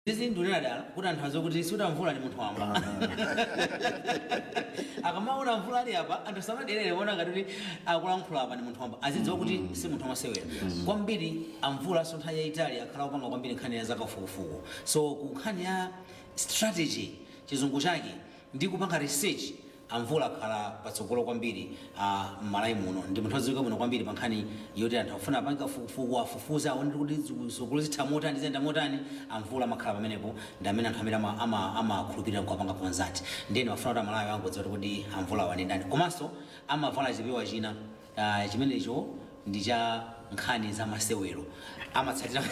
Izi ndunena dala kuti anthu adziwe kuti suta Mvula ndi munthu wamba. Akamaona Mvula ali apa, anthu samaderere kuona ngati kuti akulankhula apa ndi munthu wamba, azidziwa kuti si munthu wamasewera kwambiri. Amvula so nthawi yayitali akhala kupanga kwambiri nkhani ya zakafukufuku, so ku nkhani ya strategy, chizungu chake, ndi kupanga research, Amvula akhala patsogolo kwambiri m'Malawi muno. Ndi munthu wodziwika bwino kwambiri pa nkhani yoti anthu akufuna apange kafukufuku, afufuze, aone kuti tsogolo zitha motani, ziyenda motani. Amvula amakhala pamenepo, ndi amene anthu amene amakhulupirira nkuwapanga consult. Ndiye ndimafuna kuti Amalawi angodziwa kuti Amvula ndi ndani. Komanso amavala chipewa china, chimenecho ndi cha nkhani za masewero, amatsatira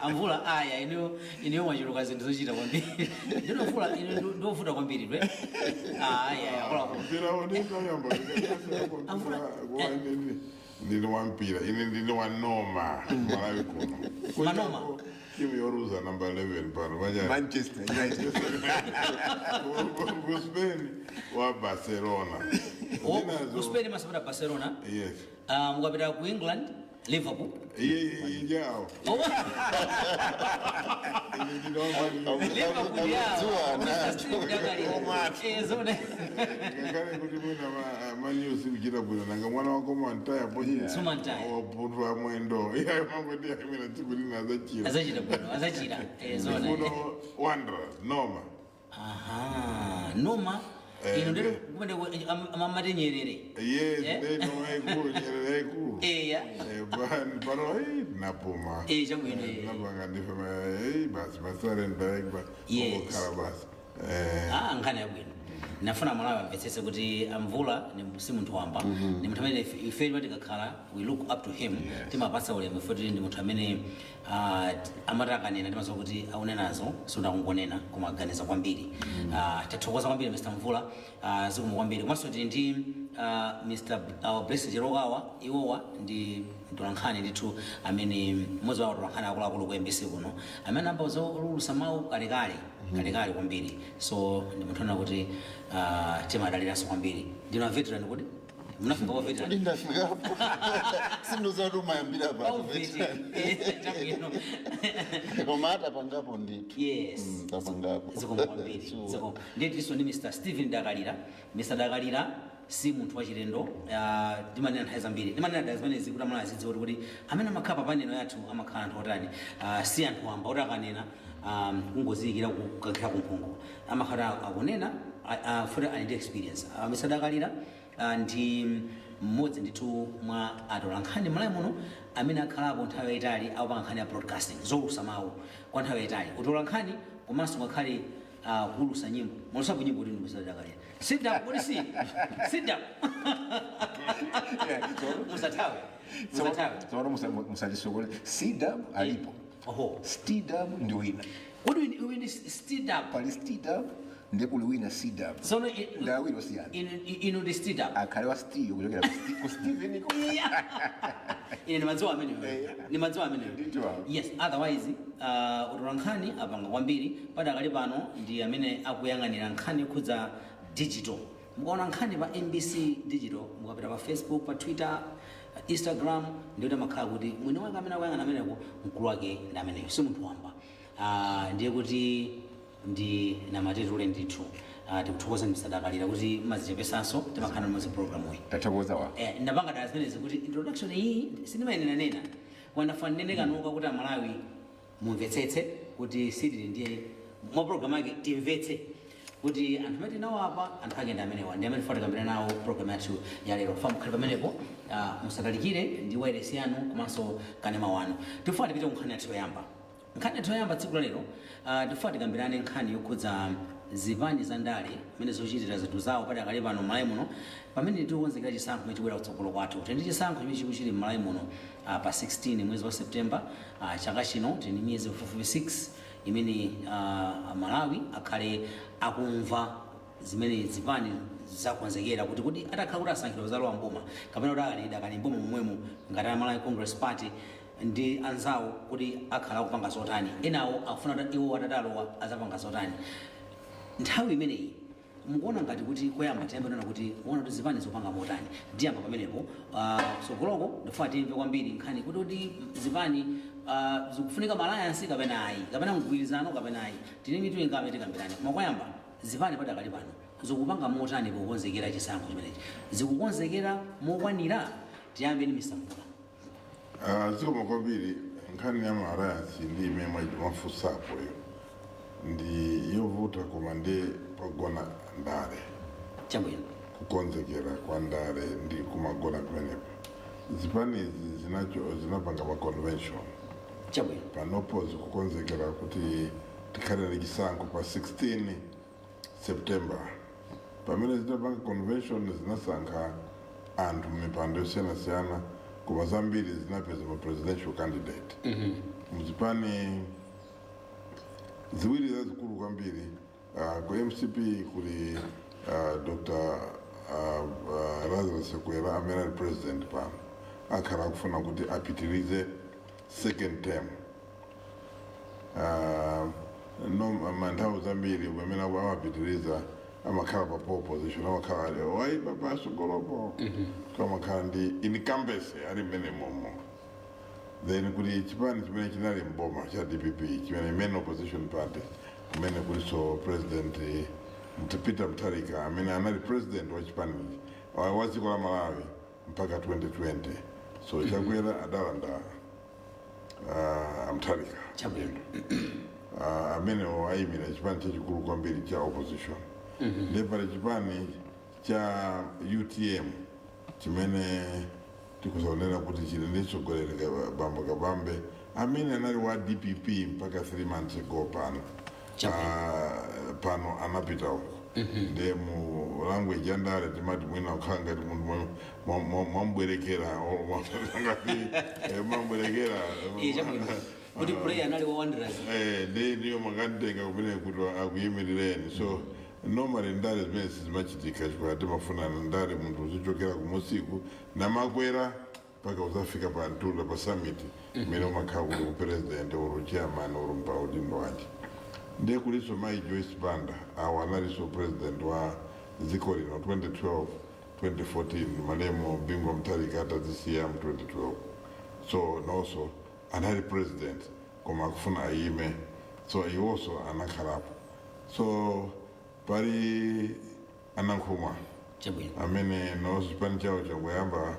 Amvula. Aya, inuyo mwachuluka zinthu zochita kwambiri. Ndino Mvula, inu ndiovuta kwambiri twe. Aya, akuluakulu. Mpira unitayamba. Amvula. Ndine wa mpira, ine ndine wa Noma Malawi kuno. Manoma. Timu yoruza number 11 pano vaja. Manchester United. Ku Spain wa Barcelona. Ku Spain masapota Barcelona? Yes. Mukapita ku England, Liverpool? Iye ijawo. Oh, Ine ndine wa Man. Liverpool yawo. Akudziwa. Mr. Steve Dakalira. Zone. Ngakhale kuti mwina Man U sikuchita bwino, nanga mwana wako mantaya po. Sumantaya. Wapunthwa mwendo, iyayo mangoti mwina tsiku lina azachira. Azachita bwino, azachira. Zone. Kuno Wanderers, Noma. Aha, Noma. Ino ndero kumene amamati Nyerere. Yes. Eh? Ndei Noma yaikulu, Nyerere yaikulu. Eya. Pano napuma. Chabwino. Napanga ndife basi basarenda. Kungokhala basi. Ah, nkhani yabwino. Nafuna Malawi amvetsetse kuti Amvula si munthu wamba, ndi munthu amene ife tikakhala we look up to him. Timapatsa ulemu ife kuti ndi munthu amene amati akanena timadziwa kuti aunenazo sundakungonena koma aganiza kwambiri. Tathokoza kwambiri, Mr Mvula, zikomo kwambiri. Komanso tili ndi Mr Blessed Chilokawa. Iwowa ndi mtolankhani ndithu, amene mmodzi wa atolankhani akuluakulu ku MBC kuno, amene amba zolulusa mawu kalekale kalekale kwambiri. So ndi munthu ona kuti timadaliranso kwambiri. Ndinu a veteran, kuti munafika pa veteran? Ndafikapo, sindozati umayambira Oh, pati. Veteran. Chabwino. Koma atapangapo ndithu. Yes. Tapangapo. Zikomo kwambiri. Sure. Zikomo. Ndiye tilinso ndi Mr Stephen Dakalira. Mr Dakalira si munthu wachilendo. Timanena nthawi zambiri, timanena dala zimenezi kuti amala azidziwa kuti amene amakhala pa panel yathu amakhala anthu otani. Si anthu wamba oti akanena kungoziyikira kukankhira kumphongo, amakhala akunena futi ali ndi experience. Mr Dakalira ndi mmodzi ndithu mwa atolankhani m'Malawi muno amene akhalapo nthawi yayitali akupanga nkhani ya broadcasting, zolusa mawu kwa nthawi yayitali, utola nkhani komanso ngakhale kuulusa nyimbo. Mwalusapo nyimbo kuti Mr Dakalira? Sit down, kuti si sit down, musathawe, musathawe. Tsono musatisokole. CW alipo. Oho. STW ndi wina. Kodi uyu ndi std up? Pali STW, ndiye kuli wina CW. Tsono Ndi awiri osiyana. Inu ndi std up? Akhale wa Steve kuchokera ku Steven iko. Ine ndimadziwa ameneyo. Ndimadziwa ameneyo. Ndithu awo. Yes, otherwise utola nkhani apanga kwambiri. Padakali pano ndi amene akuyang'anira nkhani yokhudza digital. Mukaona nkhani pa MBC Digital, mukapita pa Facebook, pa Twitter, Instagram, ndikuti amakhala kuti mwini wake amene akuyang'ana ameneko, mkulu wake ndi ameneyo, si munthu wamba. Ndiye kuti ndi namatetule ndithu. Tikuthokoza Mr Dakalira kuti mazichepesanso timakhala limodzi program iyi. Tathokoza wa. Ndapanga dala zimenezi kuti introduction iyi sindimayenera nena kwandafa ndinene kanuka kuti Amalawi mumvetsetse kuti sitili ndiye mwa program yake, timvetse kuti anthu amene tinawo apa, anthu ake ndi amenewa, ndi amene tikambirana nawo program yathu ya lero. Fa mukhale pamenepo, musatalikire ndi wireless yanu komanso kanema wanu. Tifuna tipite ku nkhani yathu yoyamba. Nkhani yathu yoyamba tsiku la lero, tifuna tikambirane nkhani yokhudza zipani za ndale mmene zochitira zinthu zawo padakali pano m'Malawi muno, pamene tikukonzekera chisankho chimene chibwera kutsogolo kwathu. Tili ndi chisankho chimene chikuchili m'Malawi muno pa 16 mwezi wa September chaka chino. Tili ndi miyezi pafupifupi 6 imene Malawi akhale akumva zimene zipani zakonzekera kuti atakhala kuti asankhidwa zalowa mboma, kapena kuti ali dakali mboma momwemo ngati a Malawi Congress Party ndi anzawo, kuti akhala akupanga zotani, enawo akufuna kuti iwo atatalowa azapanga zotani. Nthawi imeneyi mukuona ngati kuti, koyamba tiyambe kuona kuti muona kuti zipani zopanga motani. Ndiyamba pamenepo. Tsogoloko ndifuna timve kwambiri nkhani kuti zipani Zikufunika ma alliance kapena ayi, kapena mgwirizano kapena ayi? Tine mitu ingabe tikambirane. Koma koyamba, zipani padakali pano zikupanga motani pokonzekera chisankho chimenechi? Zikukonzekera mokwanira? Tiyambe ndi Mr. Mvula. Zikomo kwambiri. Nkhani ya ma alliance ndi imene mwafunsapo iyo ndi yovuta, koma ndi pagona ndale. Chabwino. Kukonzekera kwa ndale ndi kumagona kumenepo. Zipanizi zinacho zinapanga ma convention. Chabwino. Panopo zikukonzekera kuti tikhale ndi chisankho pa 16 September. Pamene zinapanga convention, zinasankha anthu mipando yosiyanasiyana, koma zambiri zinapeza ma presidential candidate. Muzipani ziwiri zazikulu kwambiri, ku MCP kuli Dr. Lazarus Chakwera amene ali president pano, akhala akufuna kuti apitirize second term. No, manthawi zambiri pamene amapitiriza amakhala pa pole position, amakhala ali waipa pasogolopo, amakhala ndi incumbency ali mmene momo. Then kuli chipani chimene chinali mboma cha DPP, chimene main opposition party, kumene kuliso President Peter Mutharika amene anali president wa chipani wa dziko la Malawi mpaka 2020. So Chakwera adalanda Mutharika. Chabwino. Amene ayimira chipani chachikulu kwambiri cha opposition. Ndiye pali chipani cha UTM chimene tikuzaonera kuti chili ndi mtsogoleri Bambo Kabambe amene anali wa DPP mpaka 3 months ago pano. Chabwino. Pano anapita uko. Ndiye mu language ya ndale timati mwina kukhala ngati munthu mwambwerekera ngati mwambwerekera. Chabwino, kuti player anali wa Wanderers. Ndi ndiyo makantenga kumene kuti akuyimirireni. So normally ndale zimene sizimachitika, chifukwa timafuna ndale munthu uzichokera kumusiku namakwera mpaka uzafika pa mtunda, pa summit imene umakhala kuli ku president or chairman or mpaudindo wanje. Ndiye kuliso Mai Joyce Banda, awo analinso president wa dziko lino 2012 2014, malemu Bingu wa Mutharika atazisiya mu 2012. So nonso anali president koma akufuna ayime, so iwonso anakhalapo. So pali Anankhumwa Chabwino. amene nonso chipani chawo changoyamba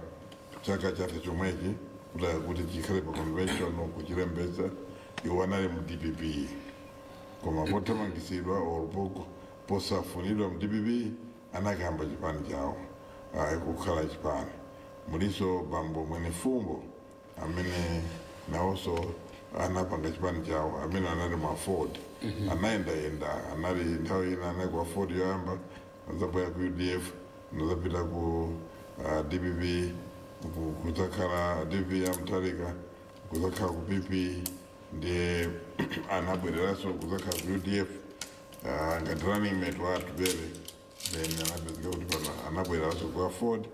chaka chatha chomwechi kuti chikhale pa convention kuchilembetsa. Iwo anali mu DPP, koma pothamangisidwa or posafunidwa mu DPP anakamba chipani chawo kukhala chipani. Muliso Bambo Mwenefumbo amene nawonso anapanga chipani chawo, amene anali mu AFORD, anayendayenda, anali nthawi ina anali ku AFORD yoyamba, anazabwera ku UDF, anazapita ku DPP, kudzakhala DPP ya Mutharika, kuzakhala ku PP, ndiye anabwereranso kuzakhala ku UDF ngati running mate wa Atupele. Then anapezeka kuti pano anabwereranso ku AFORD.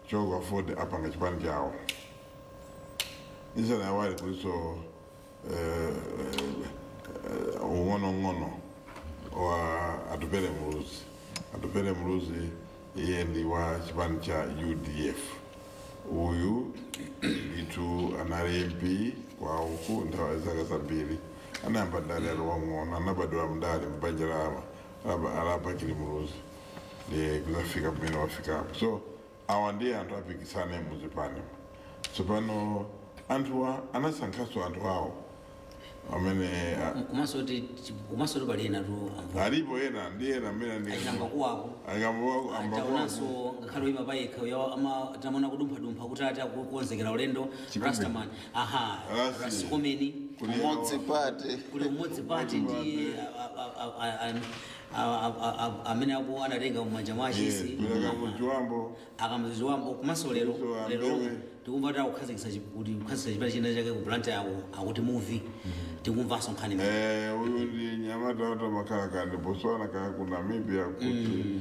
Choko ku AFORD apanga chipani chawo. Isanawali kuliso ung'ono-ng'ono wa Atupele Muluzi. Atupele Muluzi iye ndi wa chipani cha UDF. Uyu ndithu anali MP kwa uku nthawi zaka zambiri. Anayamba ndale ali wang'ono, anabadwa mndale mbanja la Bakili Muluzi, ndiye kuzafika pamene wafikapo. So awa ndiye anthu apikisane muzipani. Tsopano anthuwa anasankhanso anthu awo amene Komanso pali ena tu amvula. Alipo ena, ndi ena amene Achinambakuwako. Taonanso ngakhale oyima payekha uya tamona kudumphadumpha kuti ati akukonzekera ulendo, Rastaman, aha. Rasi. Rasikomeni. Umodzi Party. Kuli Umodzi Party ndi amene aku anatenga mumanja mwa achisi. Chiwambo. Akamziwambo. Komanso lero So, lero ambewe. tikumva kuti akukhazikitsa kuti kukhazikitsa chipani china chake ku Blantyre yawo, akuti Muvi. Tikumvanso nkhani imene. Uyu ndi nyamata watamakhala kandi Botswana kaya ku Namibia kuti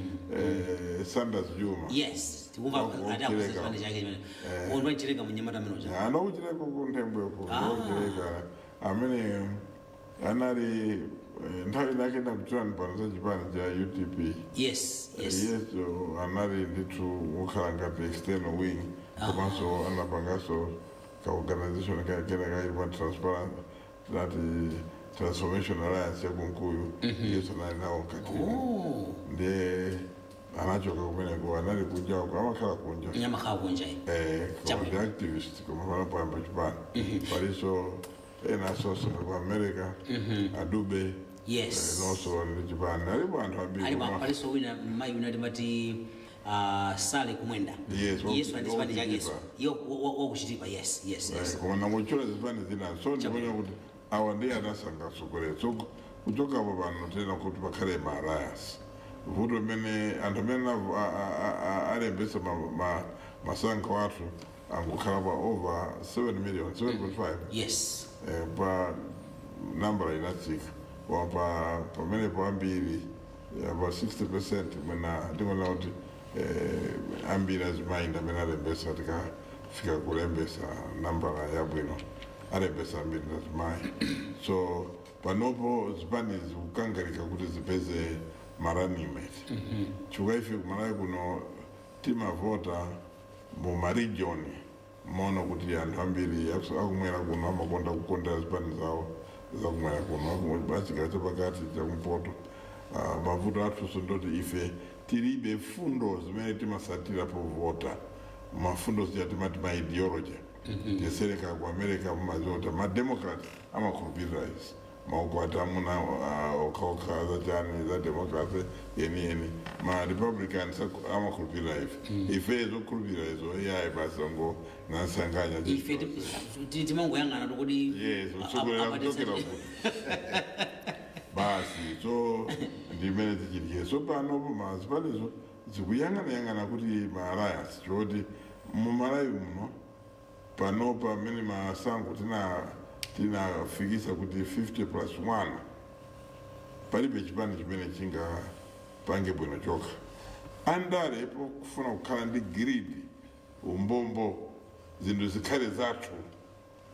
Sanders Juma. Yes, tikumva ati akukhazikitsa chipani chake chimene ondwa nchileka munyamata amene uja. Anokuchileka kunthembweko, anokuchileka amene anali nthawi inake nakuchulani pano za chipani cha UTP. Yes. Yes, anali ndithu wokhala ngati external wing, komanso anapanganso Ka organization kena kaili transparent tinati Transformation Alliance yakunkuyu, yesu anali nawo mkatimo. Oh. Ndiye anachoka kumeneko, anali kunja uko, amakhala kunja. Nyamakhala kunja. Koma Chabwino. ndi activist, koma panapoyamba chipani paliso ena asoso ku America, adube. Nonso ndi chipani, alipo anthu ambiri. Alipo. Koma Palinso wina, mayi wina timati Sale Kumwenda. Yes, yesu andi chipani chakeso. wakuchitipa. Iyo wakuchitipa, yes. Koma nangochula zipani zina, so ndikuona kuti awa ndiye anasankha mtsogoleri. So kuchokapo pano tena kuti pakhale ma alliance. Vuto limene anthu amene alembesa masankho athu angokhala pa over 7 million, 7.5. Pa nambala inatsika, koma pa pamenepo ambiri, about 60% mwina ndikuona kuti ambiri azimayi ndi amene alembesa. Tikafika kulembesa nambala yabwino, alembesa ambiri ndi azimayi. So panopo zipani zikukangalika kuti zipeze ma running mate, chifukwa ife kumalawi kuno timavota mu ma region mono, kuti anthu ambiri akumwera kuno amakonda kukonda zipani zawo zakumwera kuno, achigawo chapakati, chakumpoto. Mavuto athunso ndoti ife tilibe fundo zimene timasatira povota, mafundo zija timati ma ideology. Tisereka ku America mumaziwa kuti ma Democrat amakhulupirira izi, maukwati amuna okhaokha, zachani za democracy yeniyeni. Ma Republicans amakhulupirira ife. Ife zokhulupirira izo iyayi, basi ngo nansanganya. Ife timangoyang'ana tokuti Yes, utsogolera kuchokera kuti basi. So ndimene zichitike. So panopo mazipanizo zikuyang'anayang'ana kuti ma alliance, choti mumalawi muno panopa amene masankho tinafikisa kuti 50 plus 1, palibe chipani chimene chingapange bwino chokha. Andale pokufuna kukhala ndi greed, umbombo, zinthu zikhale zathu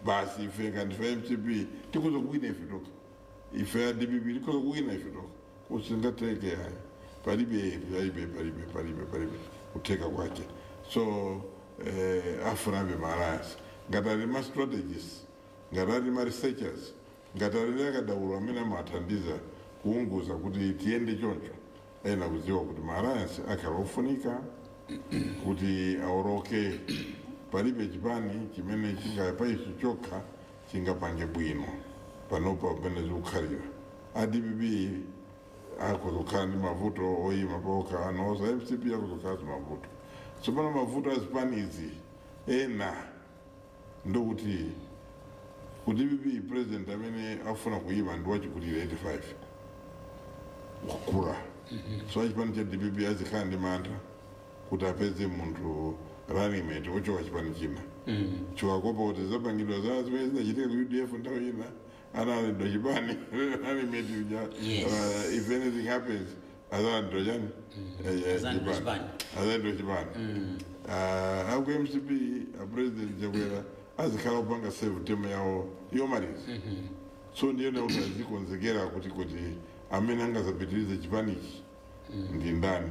basi. Ife ngati MCP tikuza kuwina ife tokha, ife ya DPP tikuza kuwina ife tokha, kusingatheke ayi. Palibe, palibe, palibe, palibe, palibe kutheka kwake. So afunabe ma alliance. Ngati ali ma strategists, ngati ali ma researchers, ngati ali akadaulo amene amathandiza kuunguza kuti tiyende choncho, ena kudziwa kuti ma alliance akhala ofunika kuti aoroke. Palibe chipani chimene chingapaiso chokha chingapange bwino panopa pamene zikukhalira. A DPP akuzokhala ndi mavuto oyima pokha, anosa MCP akuzokhala ndi mavuto. Tsopano mavuto azipani izi ena ndokuti ku DPP president amene afuna kuyima ndi wachikulire, 85, wakula. So achipani cha DPP azikhala ndi mantha kuti apeze munthu running mate ochoka chipani china, chikakopa kuti zapangidwa za zimene zinachitika ku UDF nthawi ina, analandidwa chipani, running mate uja. If anything happens, azalandidwa chani? Azalandidwa chipani. Azalandidwa chipani. Aku MCP, a President Chakwera azikhala kupanga serve term yawo yomaliza. So ndiyona kuti azikonzekera kuti amene angazapitirize chipanichi ndi ndani.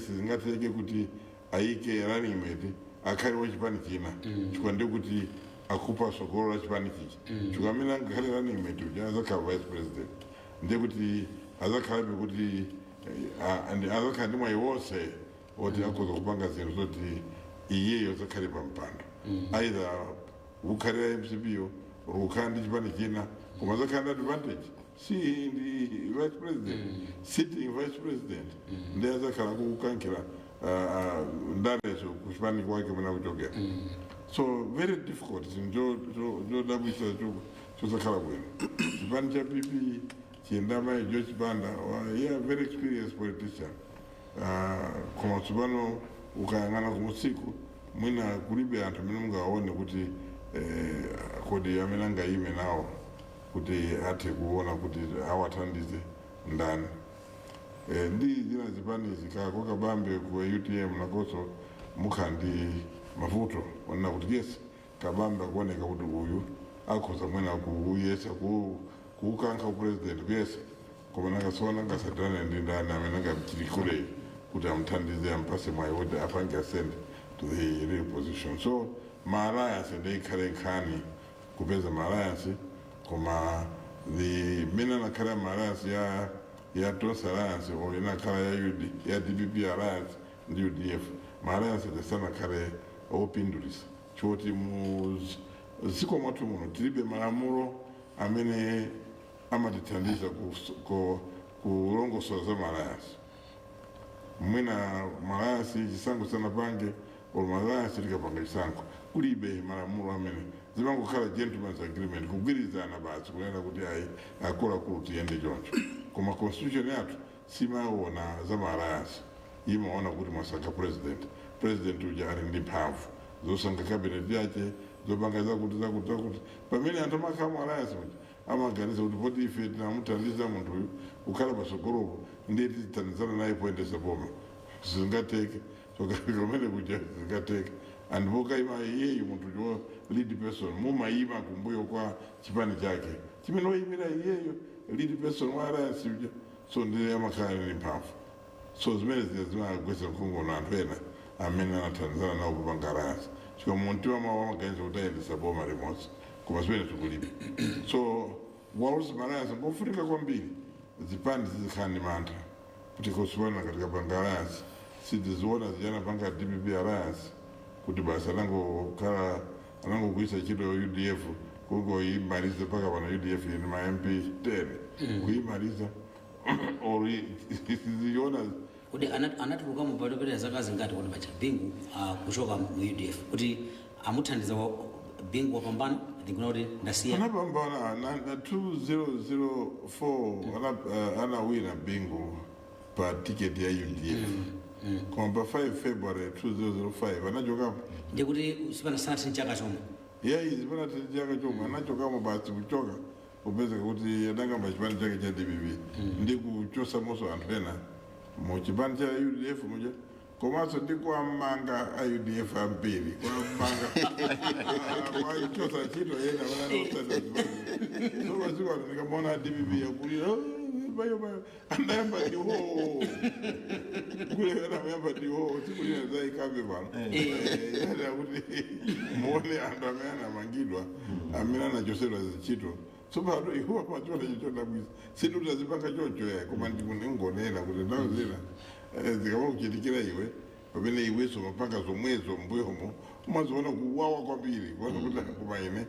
Sizingatheke kuti ayike running mate akhale wachipani china, chifukwa ndikuti akupa sogolo la chipani chichi, chifukwa amene angakhale running mate uja azakhala vice president, ndiye kuti azakhalabe kuti azakhala ndi mwayi wonse oti akhoza kupanga zinthu zoti iyeyo zakhale pampando, either kukhalira MCP yo or kukhala ndi chipani china, koma zakhala ndi advantage si ndi vice president, sitting vice president, ndi azakhala kukankhira ndalezo kuchipani kwake muna kuchokera. So very difficult, zinthu zodabwisa chosakhala bwino. Chipani cha PP chiyendamayi Joyce Banda, yeah, very experienced politician. Koma tsopano ukayang'ana kumusiku mwina kulibe anthu amene mungaone kuti kodi amene angayime nawo kuti athe kuona kuti awathandize ndani. Ndi zina zipanizi kako Kabambe ku UTM nakonso mukhala ndi mavuto onena kuti yes, Kabambe akuoneka kuti uyu akhoza mwina kuyesa kuukankha upresident, kuyesa, koma nakasona ngasatane ndi ndani amene angamchirikule kuti amthandize, ampase mwayi woti apange ascend to the real position? So Ma alliance ndiikhale nkhani kupeza ma alliance, koma the mene anakhala ma alliance ya Tonse Alliance or inakhala ya UD, ya DPP Alliance ndi UDF, ma alliance sanakhale opindulisa, choti mu dziko mwathu muno tilibe malamulo amene amatithandiza kulongosola za ma alliance. Mwina ma alliance chisankho sanapange, or ma alliance tikapanga chisankho, kulibe malamulo amene zimangokhala gentleman's agreement, kugwirizana basi, kunena kuti ayi, akuluakulu, tiyende choncho. Koma constitution yathu simaona za ma alliance, imaona kuti mwasankha president, president uja ali ndi mphamvu zosankha cabinet yache, zopanga zakuti zakuti zakuti. Pamene anthu amakhala mu alliance muja amaganiza kuti poti ife tinamuthandiza munthu uyu kukhala pasogolopo, ndiye tizithandizana naye poyendesa boma. Zingateke kamene kuja? Zingateke? Andipo kaima iyeyu munthu jo lead person, mumayima kumbuyo kwa chipani chake chimene wayimira iyeyo lead person wa alliance uja, so ndiye amakhala ndi mphamvu. So zimene zija zimagwetsa mkhunguno anthu ena amene anathandizana nawo kupanga alliance, chifukwa mumtima mwawo amaganiza kuti ayendesa boma limodzi, koma zimene tikulibe. So whilst ma alliance ngofunika kwambiri, zipani zizikhala ndi mantha kuti kusiyana katika panga alliance, sitiziona zijana panga DPP Alliance kuti basi anangokhala anangogwisa ntchito UDF kungoyimaliza mpaka pano. UDF ini ma MP 10 kuyimaliza or siziona. Kuti anatulukamo patopera zaka zingati kuti pacha Bingu kuchoka mu UDF kuti amuthandiza Bingu wapambana, ndikuona kuti ndasiya. Anapambana na 2004, anawina Bingu pa tiketi ya UDF, koma pa 5 February 2005 anachokapo. Ndikuti sipanasanathe chaka chomwe. Yeyi, zipanathe chaka chomwe, anachokamo basi. Kuchoka kupezeka kuti adangamba chipani chake cha DPP ndi kuchosamonso anthu ena mu chipani cha UDF muja, komanso ndi kuamanga a UDF ambiri, kuamanga, kwachosa ntchito ena vananosaaa. So masiku ano ndikamaona DPP yakulira bayo bayo, anayamba ndiwo kule, anayamba ndiwo tsiku lina zaikambe pano yana kuti muone anthu amene anamangidwa, amene anachosedwa zintchito. Tsopano iwo amachiona chichodabwisa, sindutazipanga choncho yayi, koma ndikunengonena kuti nthawi zina zikama kuchitikira iwe, pamene iwenso mapanga zomwezo mbuyomo, umaziona kuwawa kwambiri, kuona kuti koma ine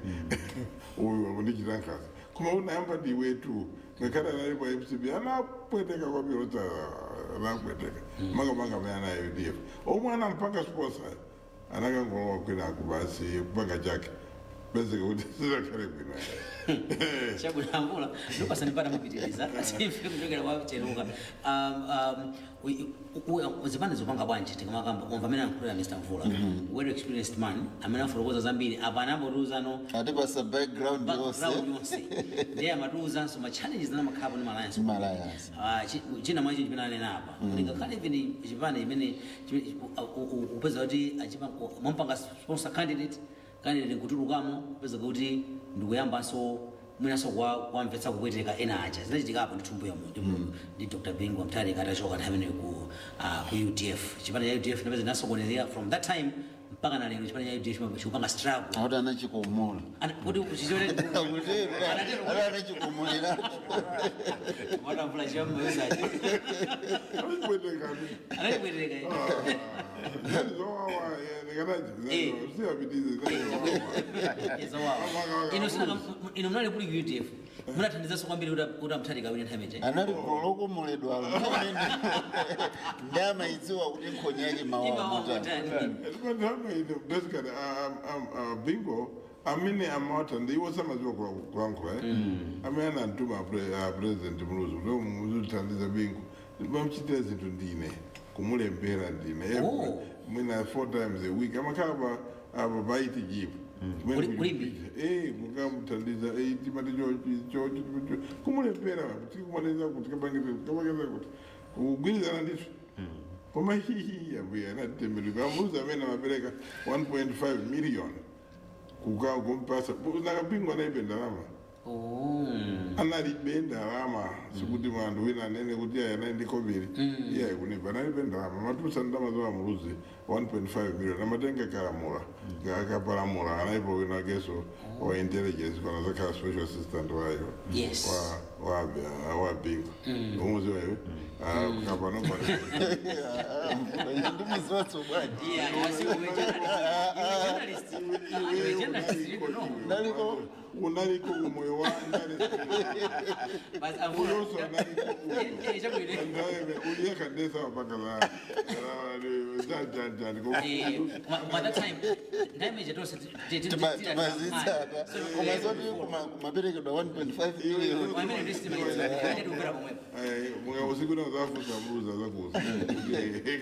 uyu akundichita nkhanza, koma unayamba ndiwetu. Ngakhale anali pa MCP anapweteka kwambiri, oti anapweteka makamaka amene ana UDF omwe anampanga sponsor, anakangolowa kwinaku basi kupanga chake, pezeka kuti sizakhale bwino. Chabwino, ndopasani mupitiriza timve kuchokera kwa Cheruka. Zipani zopanga bwanji tikamakamba omva amene ankhulira Mr Mvula, well experienced man amene afotokoza zambiri apa, anambotiuzano atipasa background yonse. Background yonse, ndiye amatiuzanso ma challenges anamakhapo ndi ma alliance. Ma alliance. Ah, china mwacho chimene anena apa kuti ngakhale even chipani imene upeza kuti mwampanga sponsor candidate, candidate nkutulukamo, kupeza kuti ndikuyambanso mwinanso kwamvetsa kupweteka ena aja. Zinachitikapo ndithu mbuyomu ndi Dr Bingu Mutharika atachoka nthawi imeneyo ku UDF, chipani cha UDF napeza nasokonezeka. From that time mpaka na lero chipani cha UDF chikupanga struggle. Akuti anachikomola. Kuti chichore. Akutero, ati anachikomolera. Mwana chiyambayozaji. Anachipwetekani. Anachipweteka. Zowawa ndikanachi siyapitize. Ino munali kuli UDF, munathandizanso kwambiri kuti amutharika awine nthawi imeneyi. Anali gulu lokomoledwalo, ndi amayidziwa kuti nkhonya yake mawawa motani. Ine basically Bingu amene amawata ndiwo samadziwa kulankhula, amene anamtuma a President Muluzi kuti muzithandiza Bingu, bamuchitira zinthu ndine, kumulembera ndine Oh. mwina four times a week, amakhala pa apa paiti jipo. Kulimbi? Mukamuthandiza, timati chochi chochi, kumulembera kuti kumaleza kuti kabangeze kabangeze kuti kugwirizana ndithu. Koma hihi, ambuye anatembenuka ambuzi amene amapereka 1.5 million kuka kumpasa nakapingwa naibe ndalama. Oh. Analibe ndalama, sikuti mwandu wina anene kuti iye anali ndi kobiri, iye ayikunipa analibe ndalama. Amatulutsa ndalama za Muluzi 1.5 million, amatenga Kalamula, Kapalamula analipo wina keso wa intelligence, pana zakhala special assistant wayo wa Bingu, umuziwa iwe kapano. Ndimuziwatso bwanji? Yeah, I see, we were journalists. You were journalists. You were journalists, you don't know. Naliko. Unaliko umoyo wa But I'm uyonso analiko. Eh, chabwino. Uliyeka ndesa wapaka za janjanjani. Eh, by that time, ndaimeja tonse. Timazitsata, koma zoti kumaperekedwa 1.5 million. Pamene ndisitimaitikupera pomwepo. Mwe usiku nazafusa mbuza zakuza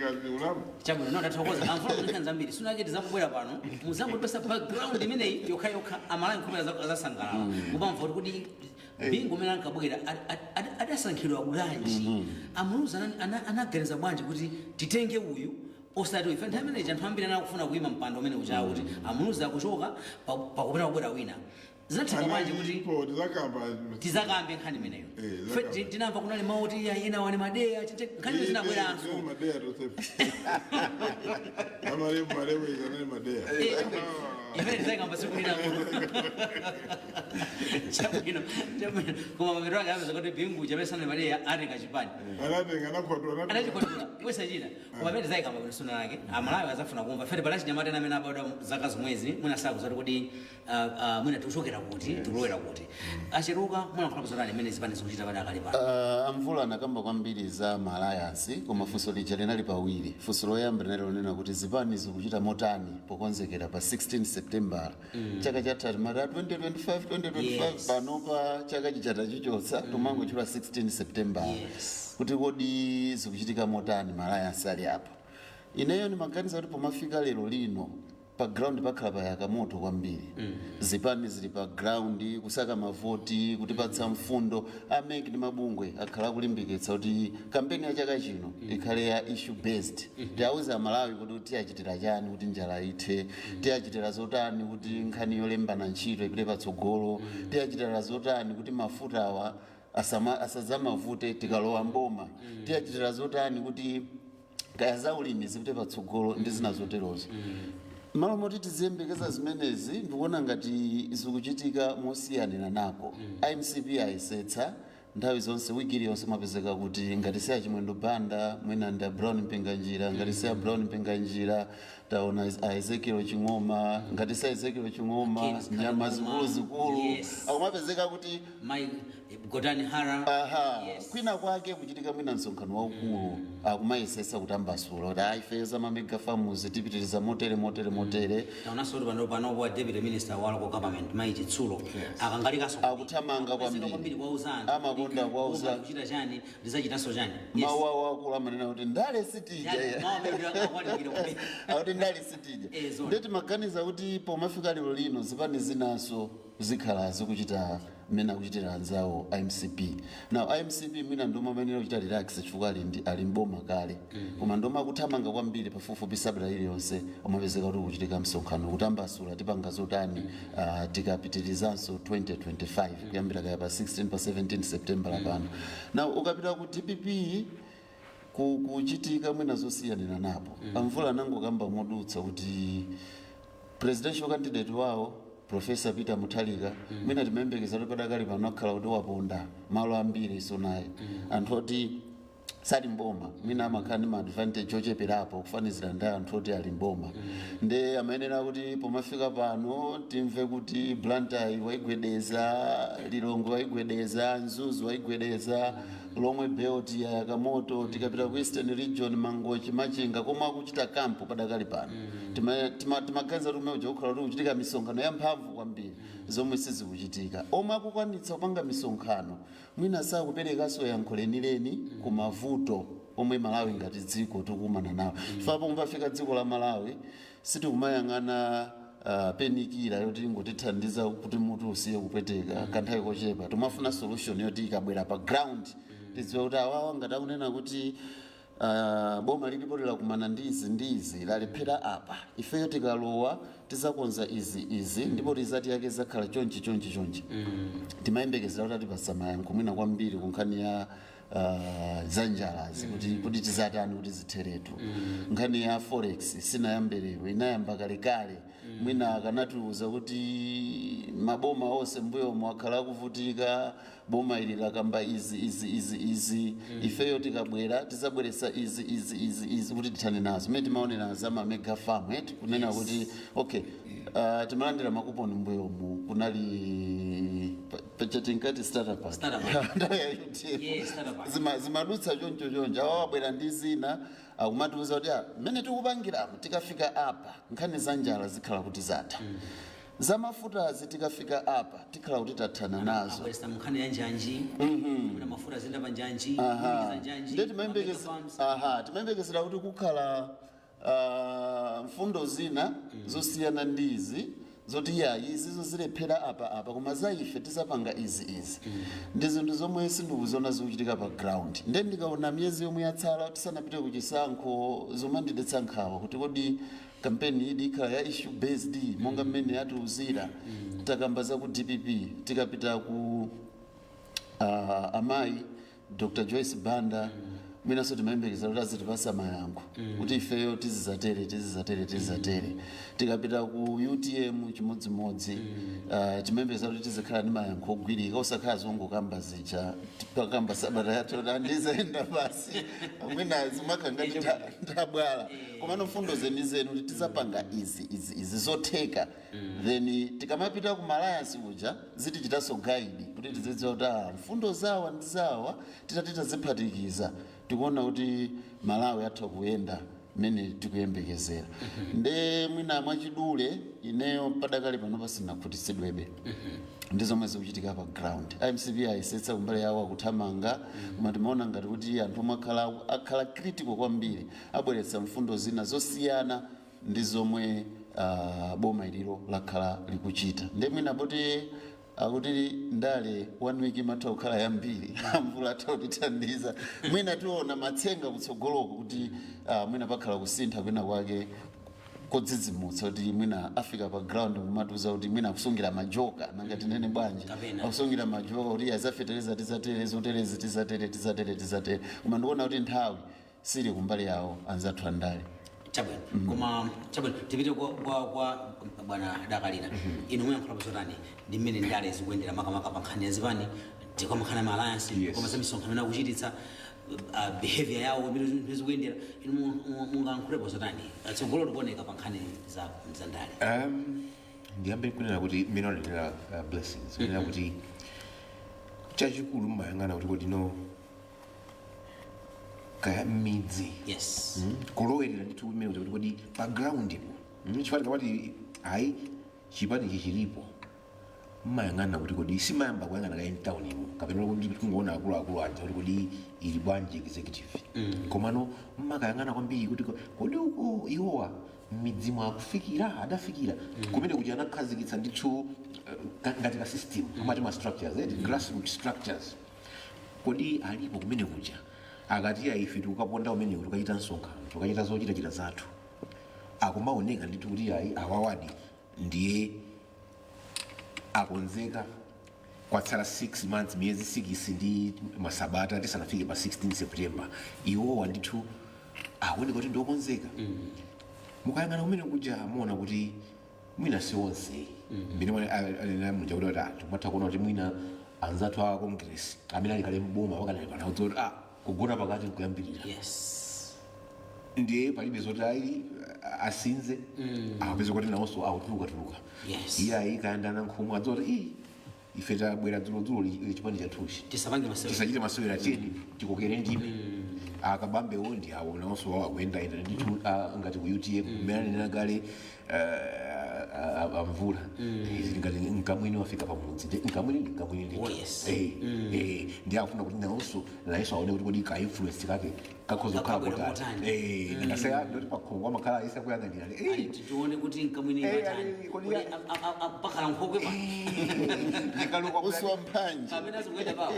kazi unapo. Chabwino, no, ndathokoza amfuna kunikha zambiri sunake tizakubwera pano muzangotipasa background imeneyi yokhayokha. Amalawi nkhumira zasangalala kupamva kuti Bingu umene ankabwera adasankhidwa bwanji, aMuluzi anaganiza bwanji kuti titenge uyu osati uyu. Nthawi imeneyi anthu ambiri anakufuna kuyima mpando umene uchawo kuti aMuluzi akuchoka, pakupita kubwera wina. Zinatheka bwanji kuti Analipo, tizakamba. Tizakambe nkhani imeneyo. Eh, tizakamba. Tinamva kunali mauti ya ena wani madeya nkhani zinabweranso. Madeya tosefu amalemu malemu izanali madeya. Imene tizayikamba sikulira. Chabwino, chabwino, koma mapeto ake apeza kuti Bingu chamesana madeya atenga chipani. Anatenga, anakwatula. Anachikwatula wesachita. Koma pamene tizayikamba bwino suna lake, Amalawi azafuna kumva fete pala chinyamata amene abadwa zaka zomwezi mwina sakuzati kuti mwina tikuchokera kuti, tikulowera kuti. Acheruka, munankhala kuzotani imene zipani zikuchita padakali pano? Amvula anakamba kwambiri za ma alliance, koma funso lija linali pawiri. Funso loyamba linali lonena kuti zipani zikuchita motani pokonzekera pa 16 September chaka chatha, mata 2025, 2025. Panopa chaka chichata chichotsa, tumangochula 16 September. Kuti kodi zikuchitika motani ma alliance ali apo? Ineyo ndimaganiza kuti pomafika lero lino pa ground pakhala payaka moto kwambiri. Zipani zili pa ground kusaka mavoti, kutipatsa mfundo. A MEC ndi mabungwe akhala akulimbikitsa kuti kampeni ya chaka chino ikhale ya issue based. Tiauze Amalawi kuti tiyachitira chani kuti njala ithe, tiyachitira zotani kuti nkhani yolembana ntchito ipite patsogolo, tiyachitira zotani kuti mafutawa asadzamavute tikalowa mboma, tiyachitira zotani kuti kaya zaulimi zipite patsogolo ndi zina zoterozo. Malo moti tiziyembekeza zimenezi, ndikuona ngati zikuchitika mosiyanira nako. IMCP ayesetsa nthawi zonse, wiki iliyonse mapezeka kuti ngati siya Chimwendo Banda, mwina ndi a Brown Mpinganjira, ngati siya Brown Mpinganjira, taona a Ezekiel Ching'oma, ngati siya Ezekiel Ching'oma, Kings nyama Kaluma. zikulu zikulu. Akumapezeka kuti Mai Gotani Hara. Aha. Kwina kwake kuchitika mwina msonkhano waukulu, akumayesesa kutambasula kuti ayi, ifeyo ma mega farms tipitiriza motere, motere, motere. Taonanso kuti pano panopo deputy minister wa local government Mai Chitsulo akangalikaso. Akuthamanga kwambiri. Kwambiri kwauza anthu. Amakonda kuwauza. Kuchita chani, ndizachitanso chani. Yes. Mawu awo akulu amanena kuti ndale sitija. Mawu amene akuwalikira kwambiri. Akuti ndale sitija. Eh, zona. Ndeti maganiza kuti pomafika lero lino zipani zinaso zikhala zikuchita mmene akuchitira anzawo IMCP. Now IMCP mwina ndoma amenera kuchita relax chifukwa ali mboma kale, koma ndoma akuthamanga kwambiri. Pafupifupi sabata iliyonse umapezeka kuti kuchitika msonkhano kutambasula tipanga zotani tikapitirizanso 2025, kuyambira kaya pa 16, pa 17 September pano. Now ukapita ku DPP, kuchitika mwina zosiyanira napo. Amvula anangokamba modutsa kuti presidential candidate wawo Professor Peter Mutharika, mwina timayembekeza kuti padakali pano akhala kuti waponda malo ambiri. So naye anthu oti sali mboma mwina amakhala ndi ma advantage ocheperapo kufanizira ndi anthu oti ali mboma. Nde amayenera kuti pomafika pano timve kuti Blantyre waigwedeza, Lilongwe waigwedeza, Mzuzu waigwedeza, Lomwe Belt ya Yakamoto. Tikapita ku Eastern Region, Mangochi, Machinga, komwe akuchita camp padakali pano, timaganiza kuti kumene kuja kukhala kuti kuchitika misonkhano yamphamvu kwambiri, zomwe sizikuchitika. Omwe akukwanitsa kupanga misonkhano mwina sakuperekanso yankho lenileni ku mavuto omwe Malawi ngati dziko tikukumana nawo. Chifukwa pomwe pafika dziko la Malawi, sitikumayang'ana painkiller yoti ingotithandiza kuti mutu usiye kupweteka kanthawi kochepa. Timafuna solution yoti ikabwera pa ground tidziwe kuti awawa ngati akunena kuti boma lilipo lilakumana ndizi ndizi, lalephera apa, ifeyo tikalowa Tizakonza izi izi, ndipo result yake zakhala chonchi chonchi chonchi. Timayembekezera kuti atipasa mayankho mwina kwambiri ku nkhani ya za njalazi, kuti tizatani kuti zitheretu. Nkhani ya forex sinayamberewo, inayamba kalekale. Mwina akanatiuza kuti maboma onse mbuyomo akhala akuvutika, boma ili lakamba izi izi izi izi, ifeyo tikabwera tizabweretsa izi izi izi izi kuti tithane nazo. Mmene timaonera za ma mega farm eti, kunena kuti okay, timalandira makuponi mbuyomu, kunali pachatinkati starter pack. Starter pack. Nthawi ya UTM. Yes, starter pack. Zimadutsa choncho choncho. Awa wabwera ndi zina, akumatiuza kuti mmene tikupangiramo, tikafika apa nkhani za njala zikhala kuti zatha, za mafutazi tikafika apa tikhala kuti tathana nazo. Abweresa nkhani ya njanji, kuna mafuta azenda pa njanji, kulikiza njanji, Ndiye ma mega farms. Aha, timayembekezera kuti kukhala mfundo zina zosiyana ndi izi zoti ya izizo zilephera apa apa, koma za ife tizapanga izi izi. Ndi zinthu zomwe sindikuziona zikuchitika pa ground. Ndiye ndikaona miyezi yomwe yatsala tisanapite kuchisankho, zomandidetsa nkhawa kuti kodi kampeni idi ikhala ya issue based monga mmene yatiuzira? Takamba za ku DPP, tikapita ku amayi Dr Joyce Banda, mwinanso timayembekeza kuti azitipasa mayankho kuti ifeyo tizizatere, tizizatere, tizizatere. Tikapita ku UTM chimodzimodzi, timayembekeza kuti tizikhala ndi mayankho ogwirika, osakhala zongokamba zija pakamba sabata yathu andizenda basi, mwina zimakhala ngati ndabwala. Komano mfundo zenizeni kuti tizapanga izi izi izi zotheka, then tikamapita ku alliance kuja zitichitanso guide kuti tizidziwa kuti mfundo zawa ndi zawa, titati taziphatikiza tikuona kuti Malawi atha kuyenda mmene tikuyembekezera. Nde mwina mwachidule, ineyo padakali pano pasinakhutitsidwebe ndi zomwe zikuchitika pa ground. MCP ayesetsa kumbali yawo, akuthamanga, koma timaona ngati kuti anthu omwe akhala critical kwambiri abweretsa mfundo zina zosiyana ndi zomwe boma ililo lakhala likuchita. Nde mwina poti akuti ndale one week imatha kukhala yambiri, amvula atha kutithandiza, mwina tiona matsenga kutsogoloko kuti mwina pakhala kusintha kwina kwake kodzidzimutsa, kuti mwina afika pa ground kumatiuza kuti mwina akusungira majoka, nanga tinene bwanji? Kapena. Akusungira majoka kuti azafetereza tizatere, zoterezi tizatere, tizatere, tizatere. Koma ndikuona kuti nthawi sili kumbali yawo anzathu andale. Chabwino, koma chabwino, tipite kwa bwana Dakalira. Inu muyankhula zotani ndi mmene ndale zikuyendera, makamaka pa nkhani ya zipani, tikama nkhani ya ma alliance, koma za misonkhano imene akuchititsa, behavior yawo imene zikuyendera, inu mungayankhulepo zotani, tsogolo likuoneka pa nkhani za ndale? Ndiyambe kunena kuti mmene wanenera Blessings, kunena kuti chachikulu mmayang'ana kuti kodi no kaya m'midzi, kulowerera ndithu kumene kuti kodi pa ground ipo, chifukwa tikamati ayi chipanichi chilipo, mmayang'ana kuti kodi simayamba kuyang'ana kaye mtown imo kapena kuti kungoona akuluakulu aja kuti kodi ili bwanji executive, komano mmakayang'ana kwambiri kuti kodi uko iwowa m'midzimu akufikira, adafikira kumene kuti anakhazikitsa ndithu ngati ka system amati ma structures, grassroot structures, kodi alipo kumene kuja? Akati ife tikukaponda kumeneko, tikachita msonkhano, tikachita zochitachita zathu, akumaoneka ndithu kuti ayi, awawadi ndiye akonzeka. Kwatsala 6 months, miyezi 6 ndi masabata tisanafike pa 16 September, iwowa ndithu akuoneka kuti ndiokonzeka. Mukayang'ana kumene kuja muona kuti mwina si onse mmene anena muja kuti timatha kuona kuti mwina anzathu a Congress amene ali kale mboma pakanali pano akudziwa kuti kugona pakati nkuyambirira. Ndiye palibe zoti ayi asinze, akapeza kuti nawonso akutulukatuluka. Iye ayi kayandana nkhumwe adziwa kuti ife tabwera dzulodzulo chipani chathuchi, tisapange masewera, tisachite masewera, tiyeni tikokere ndime. Akabambewo ndi awo nawonso wawo akuyendayenda ndithu, ngati ku UTM mmene anenera kale amvula, zili ngati mkamwini wafika pamudzi. Mkamwini ndi mkamwini ndithu. Oh, yes. Ndi akufuna kuti nawonso nayenso aone kuti kodi ka influence kake kakhoza kukhala Kakabwera kotani. motani. Nakasaya ndoti pakhongo amakhala ayisa kuyang'anira. Ali tione kuti mkamwini matani, kodi kodi pakhala nkhokwe pa ndikaluka Uswa mphanje. Kapena azikuyenda pawo.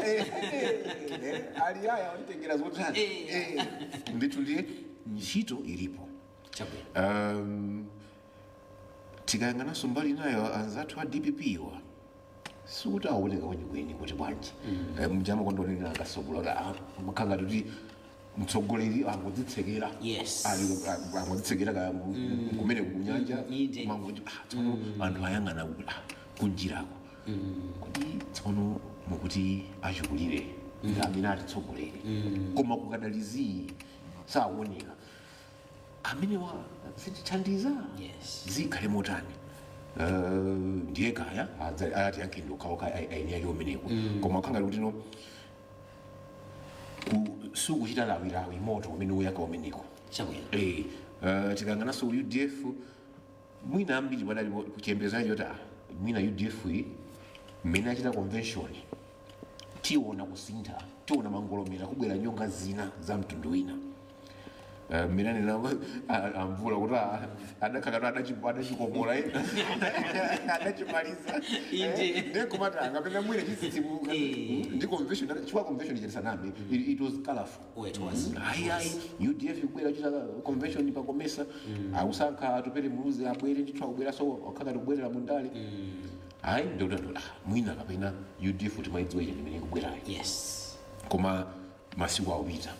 Ali aya onditengera zotani. Ndithu ndiye ntchito ilipo. Chabwino. Tikayang'ananso mbali nayo, anzathu a DPP wa sikuti aoneka kwenikweni kuti bwanji. Mjama kondonena akasogolo kuti makhanga kuti mtsogoleri angodzitsekera. Angodzitsekera kaya kumene kunyanja. Mangoti tsono anthu ayang'ana kuti kunjirako kuti tsono mukuti achikulire ndi amene atitsogolere, koma kukadalizii sakuoneka amenewa, zitithandiza zikhale motani? Ndiye kaya ati yankhe okhaokha aini yake umeneko, koma khangati kuti no sikuchita lawilawi moto umene uyaka umeneko. Tikayang'ananso UDF, mwina ambiri padali kuchiyembekezo choti mwina UDF iyi mmene achita convention tiona kusintha, tiona mangolomera, kubwera nyonga zina za mtundu wina. Mmene anena amvula kuti adakhala adachikomola, adachimaliza. Ndiye kumati angapena mwina chitsitsimuka ndi convention, chifukwa convention chatisaname, it was colorful. Oh, it was. Ayi, ayi, UDF ikubwera kuchita convention pakomesa, akusankha Atupele Muluzi abwere ndithu, akubwera, so akhala kubwerera mundale. Ayi, ndikuti mwina kapena UDF timayidziwa ine imene ikubwerayo. Koma masiku akupita,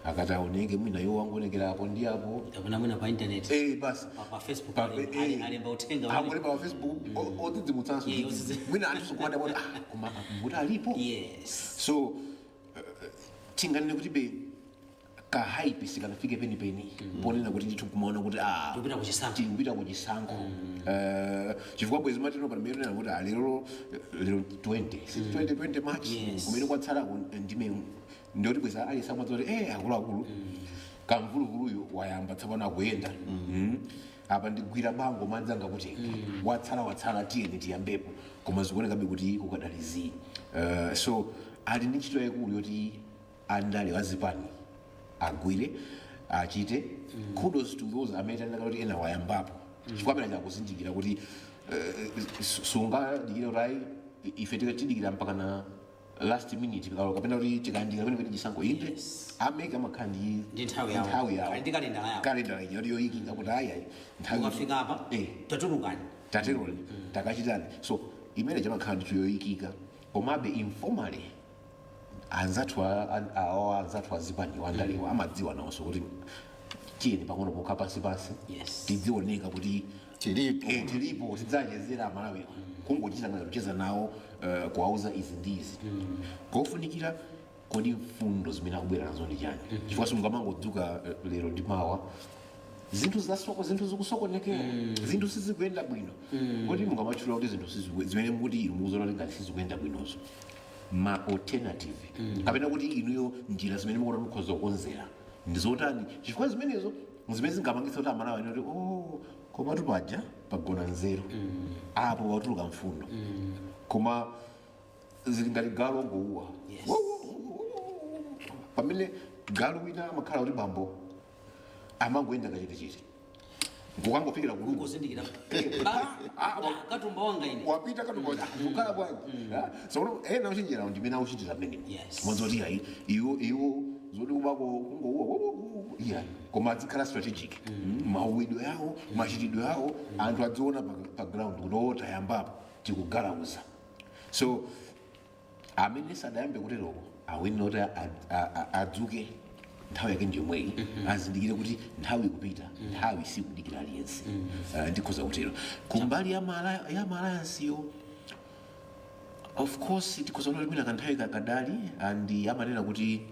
akati aoneke mwina iwo wangoonekera apo ndi apo. Kapena mwina pa internet. Basi. Pa Facebook alemba uthenga. Alemba pa Facebook odzidzimutsanso. Mwina anthu sokumada kuti koma mbuti alipo. So tinganene kuti be ka hype sikanafike penipeni ponena kuti ndithu kumaona kuti Tikupita kuchisankho. Tikupita kuchisankho. Chifukwa bwezi matino pamene kuti lero lero 20 si 20 20 March, kumene kwatsalako ndime ndiyoti bweza ali samadzi kuti akuluakulu kamvuluvuluyu wayamba tsopano akuyenda. Apa ndigwira bango madzi angakutenga, watsala watsala, tiyeni tiyambepo, koma zikuonekabe kuti kukadalizi. So ali ndi ntchito yayikulu yoti andale wazipani agwire achite. Kudos to those amene tanena kuti ena wayambapo, chifukwa amene achakuzindikira kuti sungadikire kuti ayi, ife tidikira mpaka na last minute kapena kuti tikayandikira pene pene chisankho. Inde, ameke amakhala ndi Ndi nthawi yawo. nthawi yawo. Ali ndi kalendala yawo. Kalendala ija yoyikika kuti ayi ayi, nthawi Ukafika apa, tatulukani. Tateroli takachitani. So imene chamakhala ndithu yoyikika, komabe informally anzathu awa anzathu azipaniwa andaliwa amadziwa nawonso kuti tiyeni pang'ono pokha pansi pansi tidzioneka kuti Tilipo. Tilipo, tidzachezera Amalawiwa, kungochita ngati kucheza nawo, kuwauza izi ndi izi kofunikira. Kodi mfundo zimene akubwera nazo ndi chani? Chifukwa simungamangodzuka lero ndi mawa, zinthu zasoko, zinthu zikusokonekera, zinthu sizikuyenda bwino. Kodi mungamatchula kuti zinthu zimene mukuti inu mukuzoona kuti ngati sizikuyenda bwinozo, ma alternative kapena kuti inuyo njira zimene mukuona mukhoza kukonzera ndi zotani? Chifukwa zimenezo zimene zingapangitsa kuti Amalawi ane kuti oh, komatu paja pagona nzeru apo, patuluka mfundo, koma zili ngati galu ongouwa. Pamene galu wina amakhala kuti bambo amangoyenda kachetechete nkukangofikira kulungu. Kuzindikira katumba wanga ine. Wapita katumba kukhala bwanji? So ena uchinjira ndimene akuchitira mmene mwazoti ayi, iwo iwo zoti kubako kungouwa iya, koma adzikhala strategic mauwidwe yawo, machitidwe yawo, anthu adziona pa ground kuti o tayambapo, tikugalauza. So amene sadayambe kuteroko awene kuti adzuke, nthawi yake ndiyomweyi, azindikire kuti nthawi ikupita, nthawi sikudikira aliyense. Ndikhoza kutero. Kumbali ya ma alliance-yo, of course tikhoza kuona kuti mwina kanthawi kakadali, and amanena kuti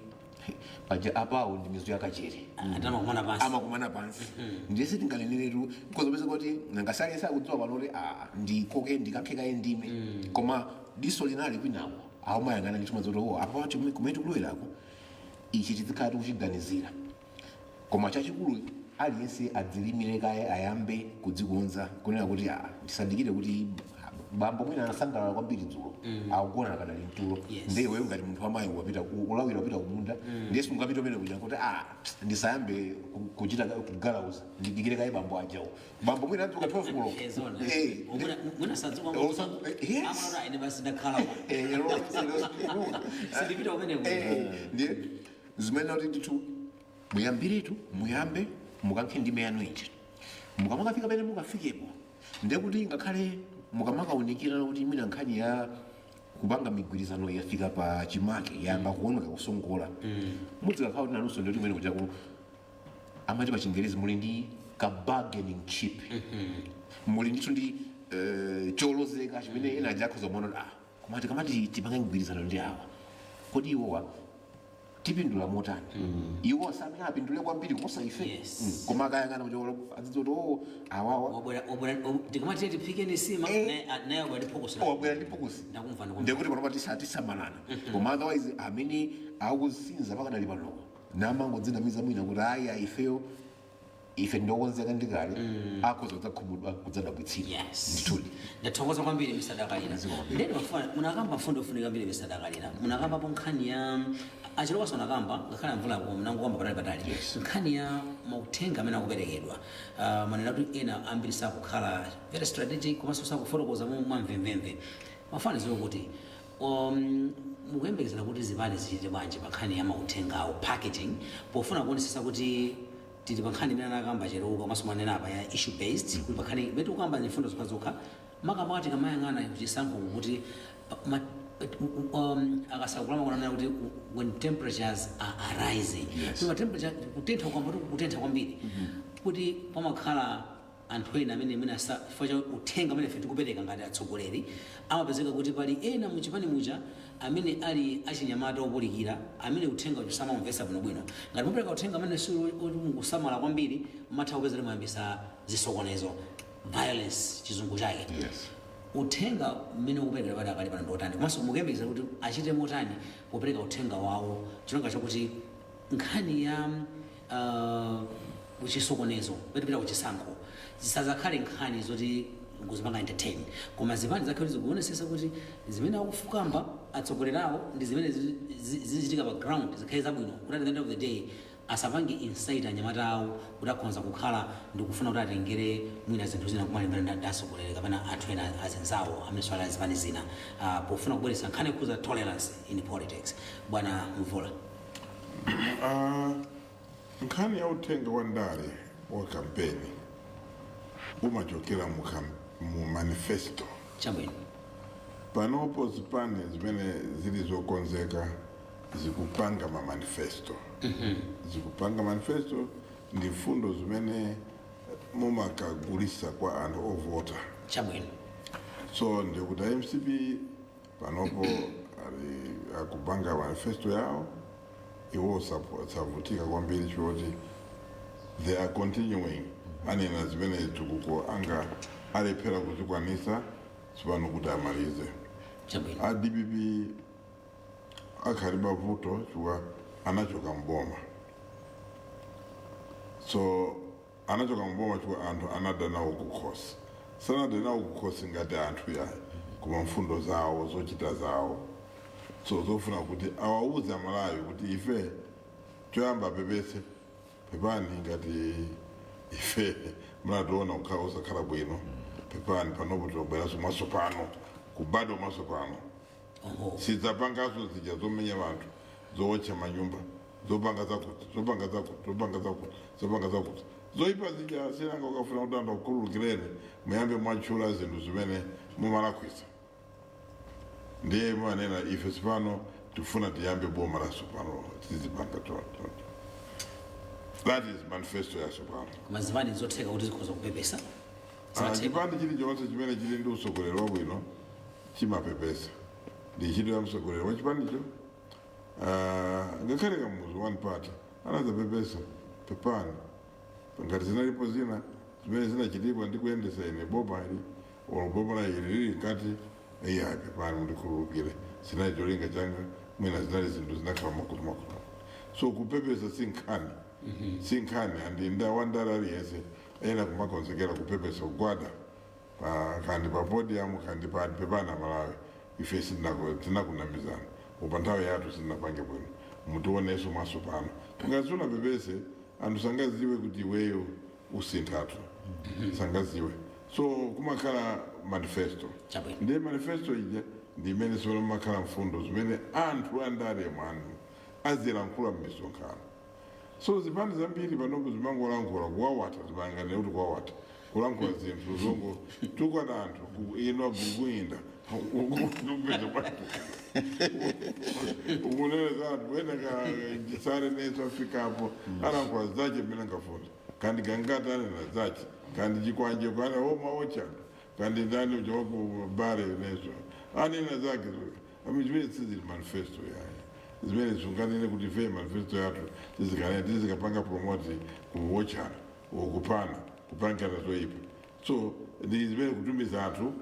paja apawo ndi mizu yakachere. Atamakumana pansi. Amakumana pansi, ndiye sitinganeneretu kozopeza kuti nangasale sakudziwa pano kuti ndikoke ndikakhekaye ndime, koma diso linali kwinako, amayang'ana ndi chuma zoti oh, apa kumene tikulowerako ichi tizikhala tikuchiganizira. Koma chachikulu aliyense adzilimire kaye, ayambe kudzikonza kunena kuti ndisadikire kuti bambo mwina anasangalala kwambiri dzulo, akugona akadali mtulo. Ndiye iweyo ngati munthu wamayi wapita ulawira wapita kumunda, ndiye simungapita umene kuja kuti ndisayambe kuchita kugalauza, ndidikire kaye bambo ajawo, bambo mwina adzuka 12 koloko. Zona. Mwina sadzuka. Yes. Amara ine basi ndakhala. Sindipita kumene. Ndiye zimene kuti ndithu muyambiretu, muyambe mukankhe ndime yanu ija, mukamakafika pamene mukafikepo. Ndekuti ngakhale mukamakaunikira kuti mwina nkhani ya kupanga migwirizano yafika pa chimake, yamba kuoneka kusongola, mudzikakhala kuti nanunso ndikuti kumene kuja amati pa Chingerezi muli ndi ka bargaining chip, muli ndithu ndi cholozeka chimene ena aja akhoza kumaona kuti, ah, koma tikamati tipange mgwirizano ndi awa, kodi iwowa tipindula motani? Iwo samene apindule kwambiri kuposa ife. Koma akayang'ana kuti adzidziwa kuti o awawa Tikamati tiphike sima, naye wabwera ndi phokoso. Wabwera ndi phokosi. Ndakumva, ndakumva. Ndekuti panopa tisamalana, koma otherwise amene akusinza pakadali panoko namangodzinamiza mwina kuti ayi, ifeyo ife ndiokonzeka ndikale, akhoza kudzakhumudwa, kudzadabwitsira. Ndithudi. Ndathokoza kwambiri, Mr Dakalira. Ndeni mafuna munakamba mfundo yofunika kwambiri, Mr Dakalira. Munakambapo nkhani ya achilokaso, nakamba ngakhale amvula munangokamba patali patali nkhani ya mauthenga amene akuperekedwa. Manena kuti ena ambiri sakukhala very strategic komanso sakufotokoza momwe mwamvemvemve. Mafanizo kuti mukuyembekezera kuti zipani zichite bwanji pa nkhani ya mauthengawo, packaging, pofuna kuonesesa kuti tili pa nkhani imene anakamba Cheruka komanso mwanena apa ya issue based, kuti pa nkhani imene tikukamba ni mfundo zokhazokha, makamaka tikamayang'ana kuchisankho kuti akasakulama kunanena kuti when temperatures are rising, kuti ma temperature kutentha kwamba kutentha kwambiri, kuti pamakhala anthu ena amene mwina chifukwa cha uthenga amene ife tikupereka ngati atsogoleri, amapezeka kuti pali ena muchipani muja amene ali achinyamata opulikira, amene uthenga uja samamumvetsa bwinobwino. Ngati mupereka uthenga amene si oti mukusamala kwambiri, matha kupeza kuti mwayambisa zisokonezo, violence chizungu chake. Uthenga mmene ukuperekera pali akali pano ndiotani, komanso mukuyembekeza kuti achite motani popereka uthenga wawo, chilonga chakuti nkhani ya kuchisokonezo petipita kuchisankho zisazakhale nkhani zoti kuzipanga entertain, koma zipani zakhe kuti zikuonesesa kuti zimene akufukamba atsogolerawo ndi zimene zichitika pa ground zikhale zabwino, kuti at the end of the day asapange incite anyamata awo kuti akhonza kukhala ndikufuna kuti atengere mwina zinthu zina kumalimbana ndi atsogoleri kapena anthu ena azinzawo amene swala azipani zina, pofuna kubweretsa nkhani yokhuza tolerance in politics. Bwana Mvula. Nkhani ya uthenga wa ndale wa kampeni umachokera mu manifesto. Panopo zipani zimene zili zokonzeka zikupanga ma manifesto. Zikupanga manifesto ndi mfundo zimene mumakagulisa kwa anthu ovota. So ndikuti MCP panopo ali akupanga manifesto yawo. Iwo savutika kwambiri choti they are continuing, anena zimene chitukuko anga alephera kuzikwanisa tsopano kuti amalize. A DPP akhali mavuto chifukwa anachoka mboma. So anachoka mboma chifukwa anthu anada nawo kukhosi, sanade nawo kukhosi ngati anthu yayi, koma mfundo zawo, zochita zawo. So zofuna kuti awauze Amalawi kuti ife choyamba pepese, pepani ngati ife munationa kukhala osakhala bwino, pepani. Panopo tobweranso mwatsopano, kubadwa mwatsopano. Sidzapanganso zija zomenya vanthu, zowotcha manyumba, zopanga zakuti, zopanga zakuti, zopanga zakuti, zopanga zakuti, zoyipa zija. Sinanga ukafuna kuti anthu akukhululukireni, muyambe mwatchula zinthu zimene mumalakwisa. Ndiye mumanena ife sipano tifuna tiyambe boma la sopano, tizipanga choncho. That is manifesto ya sopano. Koma zipani zotheka kuti zikhoza kupepesa? Zimatheka? Chipani chilichonse chimene chili ndi utsogoleri wabwino chimapepesa. Ndi ntchito ya mtsogoleri wa chipanicho. Ngakhale Kamuzu One Party anadzapepesa, pepani ngati zinalipo zina zimene zinachitikwa ndi kuyendesa ine boma ili olo boma la ili lili nkati, iya, pepani, mundikhululukire, zinali cholinga changa mwina zinali zinthu zinakhala makutu makutu. So kupepesa si nkhani, si nkhani. Andi wandale aliyense ena kumakonzekera kupepesa, kugwada kandi pa podium kandi pa pepana Malawi, ife tinakunamizana upa nthawi yathu sitinapange bwino, mutionenso maso pano. Ngati pepese, anthu sangaziwe kuti iweyo usinthatu, sangaziwe. So kumakhala manifesto. Ndiye manifesto ija ndi imene sipano mumakhala mfundo zimene anthu andale mwanu azilankhula m'misonkhano. So zipani zambiri panopo zimangolankhula kuwawata, zimayang'anira kuti kuwawata. Kulankhula zinthu zongo tukwana anthu ino aguguyinda kupeza bwanji ukuneneza anthu ena ka neso afikapo alankhula zache mmene angafuna, kandi gangata anena zache, kandi chikwanje kana oma ochana, kandi ndani uja wakubare neso anena zake. I mean, zimene sizili manifesto yayi, zimene sunganene kuti ife manifesto yathu tizikanene tizikapanga promote kuwochana, kupana, kupangana zoyipa. So ndi zimene kutumiza anthu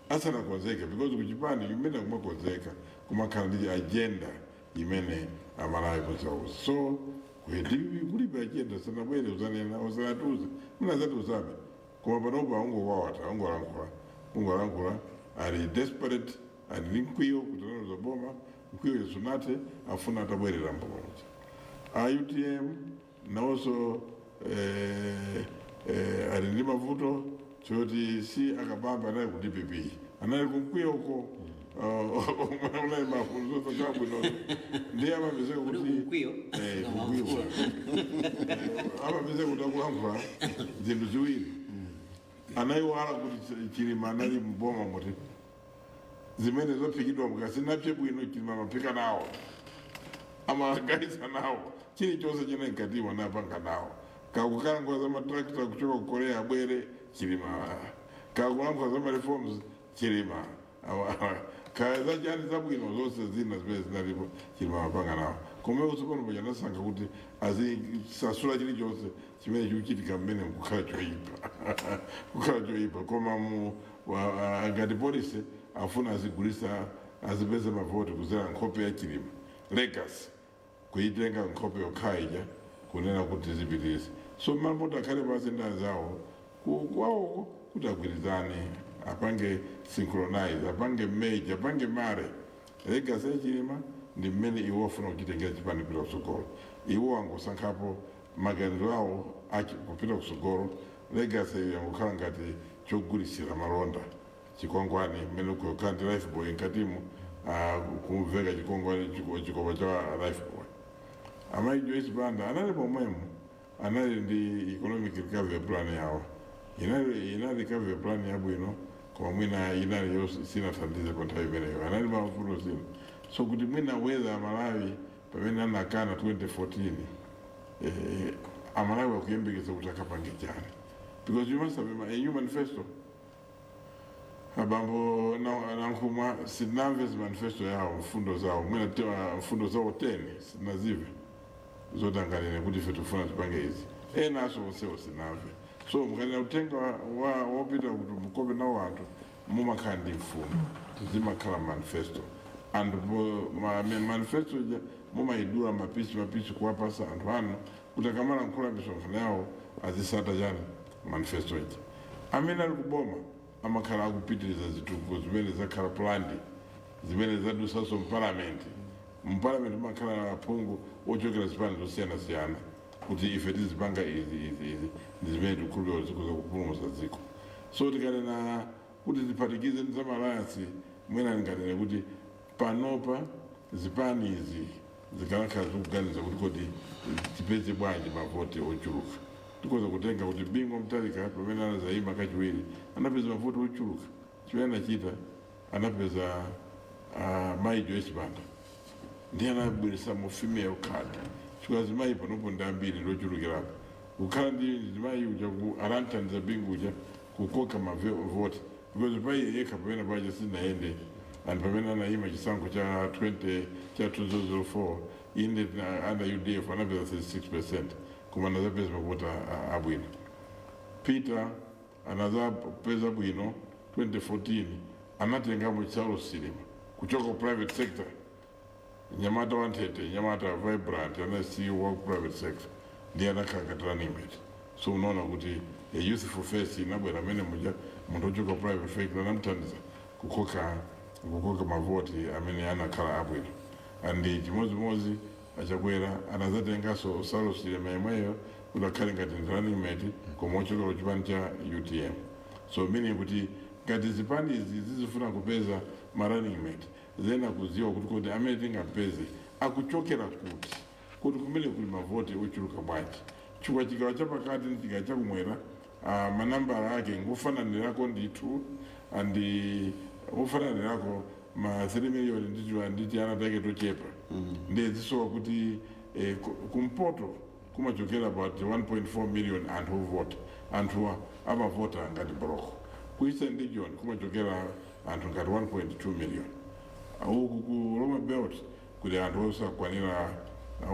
asanakonzeke, because kuchipani kumene kumakonzeka kumakhala ndi agenda imene Amalawi kuzauza. So ku kulibe agenda, sanabwere uzanena, usanatuza munazatiuzabe, koma panopo aungowawata, aungolankhula, ungolankhula, ali desperate, ali ndi mkwiyo kutanauza boma, mkwiyo sunate, afuna atabwerera mbomauza. A UTM nawonso ali ndi mavuto choti si akabamba anali ku DPP, anali kumkwiyo uko unali mafunzo kabwino, ndiye amapezeka Kuti kuti kumkwiyo kumkwiyo amapezeka kuti akulankhula zinthu ziwiri. Anayiwala kuti Chilima anali mboma, muti zimene zophikidwa mukasinapye bwino, Chilima amaphika nawo, amagaisa nawo, chilichonse chene mkatimu anapanga nawo. Kakukalankhula za matrakta kuchoka ku Korea abwere, Chilima. Kakulankhula za mareforms, Chilima. Kaya zachani zabwino zonse zina zimene zinalipo, Chilima amapanga nawo. Komwe tsopano pachanasankha kuti azisasula chilichonse chimene chikuchitika mmene mkukhala choyipa, kukhala choyipa, koma mu ngati polisi afuna azigulisa, azipeze mavoti kuzera nkhope ya Chilima legacy, kuitenga nkhope yokhaija kunena kuti zipitirize. So mampoto akhale pasi ndi anzawo kwawoko kuti agwirizane, apange synchronize, apange merge, apange marry legacy ya Chilima ndi mmene iwo afuna kuchitengera chipani kupita kutsogolo. Iwo angosankhapo maganizo awo kupita kutsogolo, legacy iyo yangokhala ngati chogulisira malonda, chikwangwani mmene kukhala ndi life boy mkatimu, kumveka chikwangwani, chikopa cha life boy. Amayi Joyce Banda anali pomwemo, anali ndi economic recovery plan yawo, inali recovery plan yabwino, koma mwina inali sinathandize pa nthawi imeneyo, anali mavuto zina. So kuti mwina whether Amalawi pamene anakana 2014, Amalawi akuyembekeza kuti akapange chani? Because you must have a new manifesto. Abambo Nankhumwa sinamve manifesto yawo, mfundo zawo, mwina mfundo zawo 10 sinazive zotanganira kuti ife tifuna tipange izi. Ena aso onsewo sinamve. So mukanena kutenga wopita kuti mukope nawo anthu, mumakhala ndi mfundo, zimakhala manifesto. Anthu manifesto ija mumayidula mapisi mapisi kuwapasa anthu anu kuti akamalankhula misonkhano yawo azisata chani? Manifesto ija. Amene ali kuboma amakhala akupitiriza zitukuko zimene zakhala planned, zimene zadusaso mpalamenti. Mpalamenti mumakhala aphungu ochokera zipani zosiyanasiyana kuti ife tizipanga izi, izi, izi ndi zimene tikukhulupirira zikuza kupulumutsa dziko. So tikanena kuti tiphatikize ndi zama alliance, mwina ndinganene kuti panopa zipani izi zikanakhala zikuganiza kuti kodi tipeze bwanji mavoti ochuluka. Tikoza kutenga kuti Bingu Mutharika pamene anazayima kachiwiri anapeza mavoti ochuluka. Chimene anachita, anapeza mayi Joyce Banda, ndiye anabweresa mu female card, chifukwa azimayi panopo ndi ambiri, ndochulukirapo. Kukhala ndi zimayi uja anamthandiza Bingu uja kukoka mavoti, because paiye yekha pamene paja sinaende. And pamene anayima chisankho cha 20 cha 2004, inde ana UDF anapeza 36%, koma anazapeza mavoti abwino. Peter anazapeza bwino 2014, anatengamo Charles Chilima kuchoka ku private sector, nyamata wanthete, nyamata vibrant, ana CEO wa private sector, ndiye anakhala ngati running mate. So unaona kuti a youthful face inabwera amene muja, munthu ochoka private sector, anamthandiza kukoka mavoti amene anakhala abwino. And chimodzimodzi aChakwera anazatenganso Saulos Chilima yemweyo kuti akhale ngati running mate, koma ochokera ku chipani cha UTM. So meaning kuti ngati zipani izi zizifuna kupeza ma running mate, zena kuziwa kuti amene tingapeze akuchokera kuti kumene kuli mavoti ochuluka bwanji, chifukwa chigawo chapakati ndi chigawo chakumwera Manambala ake ngofananirako ndithu, andi ofananirako ma 3 million nditi anditi ana take tochepa. Ndiye zisowa kuti kumpoto kumachokera about 1.4 million anthu ovota, anthu amavota ngati block. Ku Eastern Region kumachokera anthu ngati 1.2 million. Uku ku Lomwe Belt kuli anthu osakwanira,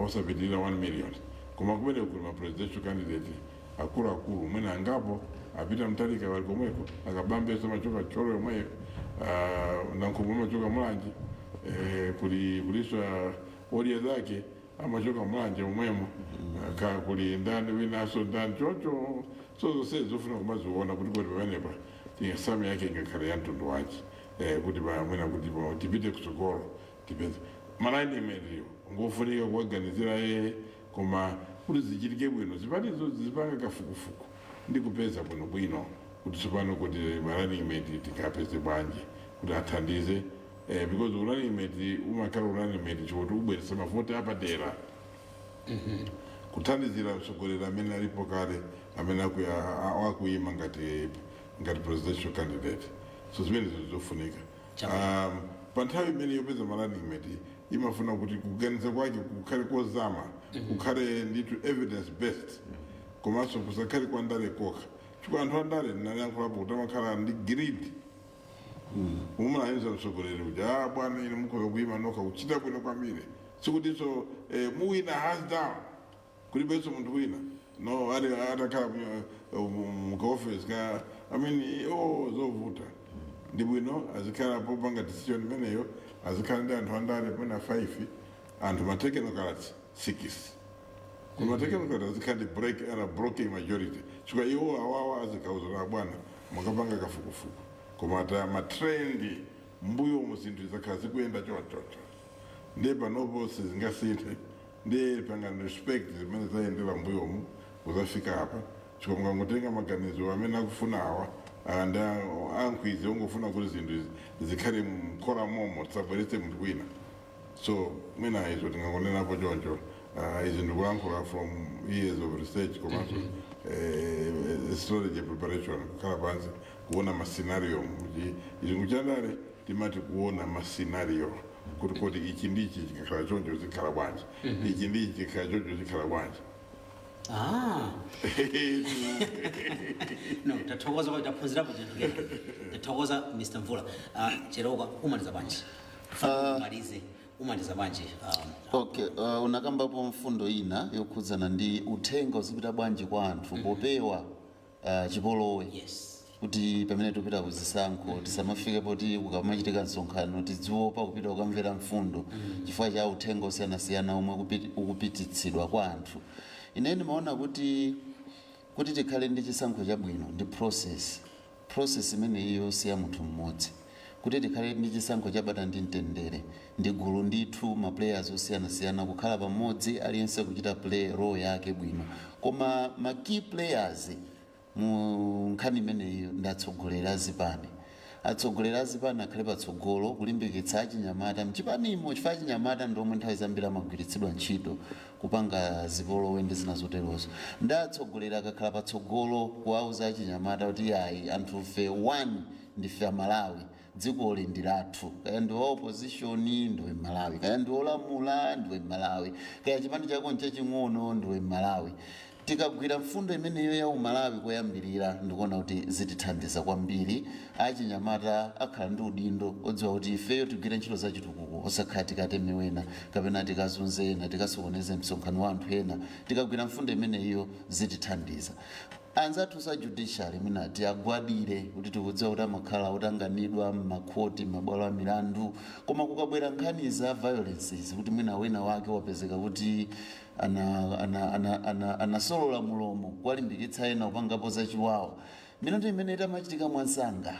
osapitirira 1 million, koma kumene kuli ma presidential candidate akuluakulu mwene angapo. Apita Mtalika wali komweko, akabambeso amachoka Thyolo yomweyo, Nankhumwa amachoka Mulanje, kuli kuliswa odya zake amachoka Mulanje omwemo. Ka kuli ndani winaso ndani chocho. So zonse zofuna kumaziona kuti kodi pamenepa sum yake ingakhale ya mtundu wanji, kuti pamwena kuti tipite kutsogolo tipeze ma running mate. Ngofunika kuwaganizira yeye, koma kuti zichitike bwino zipanizo zipanga kafukufuku ndi kupeza bwinobwino kuti tsopano kuti ma running mate tikapeze bwanji kuti athandize, because running mate umakhala running mate chikuti ubweresa mavoti apadera kuthandizira mtsogoleri amene alipo kale, amene akuyima ngati presidential candidate. So zimenezo zofunika. Pa nthawi imene yopeza ma running mate imafuna kuti kuganiza kwake kukhale kozama, kukhale ndithu evidence based, komanso kusakhale kwa ndale kokha, chifukwa anthu andale ndinayankhulapo kuti amakhala ndi greed. Umulanyiza mtsogoleri kuti, "Ah bwana, ine mukhoza kuyima nokha, kuchita bwino kwambiri, sikutinso muwina hands down, kulibenso munthu wina." No, ali atakhala mukaofesi ka, I mean, oh, zovuta. Ndi bwino azikhala popanga decision imeneyo azikhala ndi anthu andale pena 5, anthu ma technocrats 6, koma technocrats azikhala ndi break ana blocking majority, chifukwa iwo awawa azikauza, "Bwana, mukapanga kafukufuku, koma ta ma trend mbuyo mu zinthu zikhala zikuyenda chochocho, ndiye panopo sizingasinthe, ndiye pangani respect zimene zayendera mbuyomu kuzafika apa." Chifukwa mukangotenga maganizo amene akufuna awa, ndi ankhwizi ongofuna kuti zinthu zikhale mkhola momo, tisabweretse munthu wina. So mwina izo tingangonenapo choncho. Izi ndikulankhula from years of research komanso strategy preparation, kukhala pansi kuona ma scenario. Chizungu chandale timati kuona ma scenario, kuti kodi ichi ndichi chikakhala choncho zikhala bwanji, ichi ndichi chikakhala choncho zikhala bwanji. Ah, no, tathokoza kwa taphunzirapo chinthu kena. Tathokoza, Mr Mvula. Cheroka, umaliza bwanji? Umalize, umaliza bwanji? Okay, unakambapo mfundo ina yokhudzana ndi uthenga uzipita bwanji kwa anthu popewa chipolowe, kuti pamene tikupita kuzisankho tisamafike poti kukamachitika msonkhano tidziopa kupita kukamvera mfundo chifukwa cha uthenga osiyanasiyana omwe ukupititsidwa kwa anthu. Ine ndimaona kuti tikhale ndi chisankho chabwino ndi process imeneyi siya munthu mmodzi. Kuti tikhale ndi chisankho chabata ndi mtendere ndi gulu ndithu, ma players osiyanasiyana kukhala pamodzi, aliyense kuchita play role yake bwino. Koma ma key players mu nkhani imeneyi ndi atsogoleri azipani. Atsogoleri azipani akhale patsogolo kulimbikitsa achinyamata mchipanimo, chifukwa achinyamata ndi omwe nthawi zambiri amagwiritsidwa ntchito kupanga zipolowe ndi zina zoterozo. Ndi atsogoleri akakhala patsogolo kuwauza achinyamata kuti, "Ayi, anthufe one, ndife Amalawi, dzikoli ndi lathu. Kaya ndi wa opposition, ndiwe Malawi. Kaya ndi olamula, ndiwe Malawi. Kaya chipani chako nchaching'ono, ndiwe Malawi." Tikagwira mfundo imeneyo ya umalawi koyambirira, ndikuona kuti zitithandiza kwambiri. Achinyamata akhala ndi udindo odziwa kuti ifeyo tigwire ntchito zachitukuko, osakhala tikateme wena kapena tikazunze ena, tikasokoneze msonkhano wa anthu ena. Tikagwira mfundo imeneyo zitithandiza. Anzathu sa judiciary mwina tiagwadire kuti tikudziwa kuti amakhala otanganidwa m'makhoti, m'mabwalo a milandu, koma kukabwera nkhani za violences, kuti mwina wina wake wapezeka kuti anasolola mulomo kuwalimbikitsa ena kupangapo zachiwawa, milandu imene itamachitika mwansanga,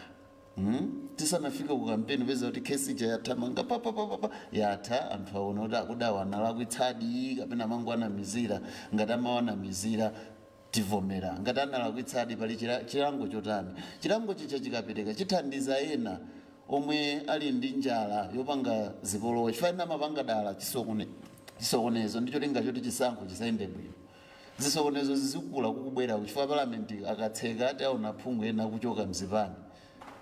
Tisanafike ku kampeni peza kuti kesi ija yathamanga papapapapa, yatha, anthu aona kuti akudawa analakwitsadi kapena amangoanamizira. Ngati amawanamizira, tivomera. Ngati analakwitsadi, pali chilango chotani? Chilango chicha chikapereka chithandiza ena omwe ali ndi njala yopanga zipolowe, chifukwa ena amapanga dala chisokonezo ndi cholinga choti chisankho chisayende bwino. Zisokonezo zizikula kukubwera kuchifukwa palamenti akatseka ati aona phungu ena kuchoka mzipani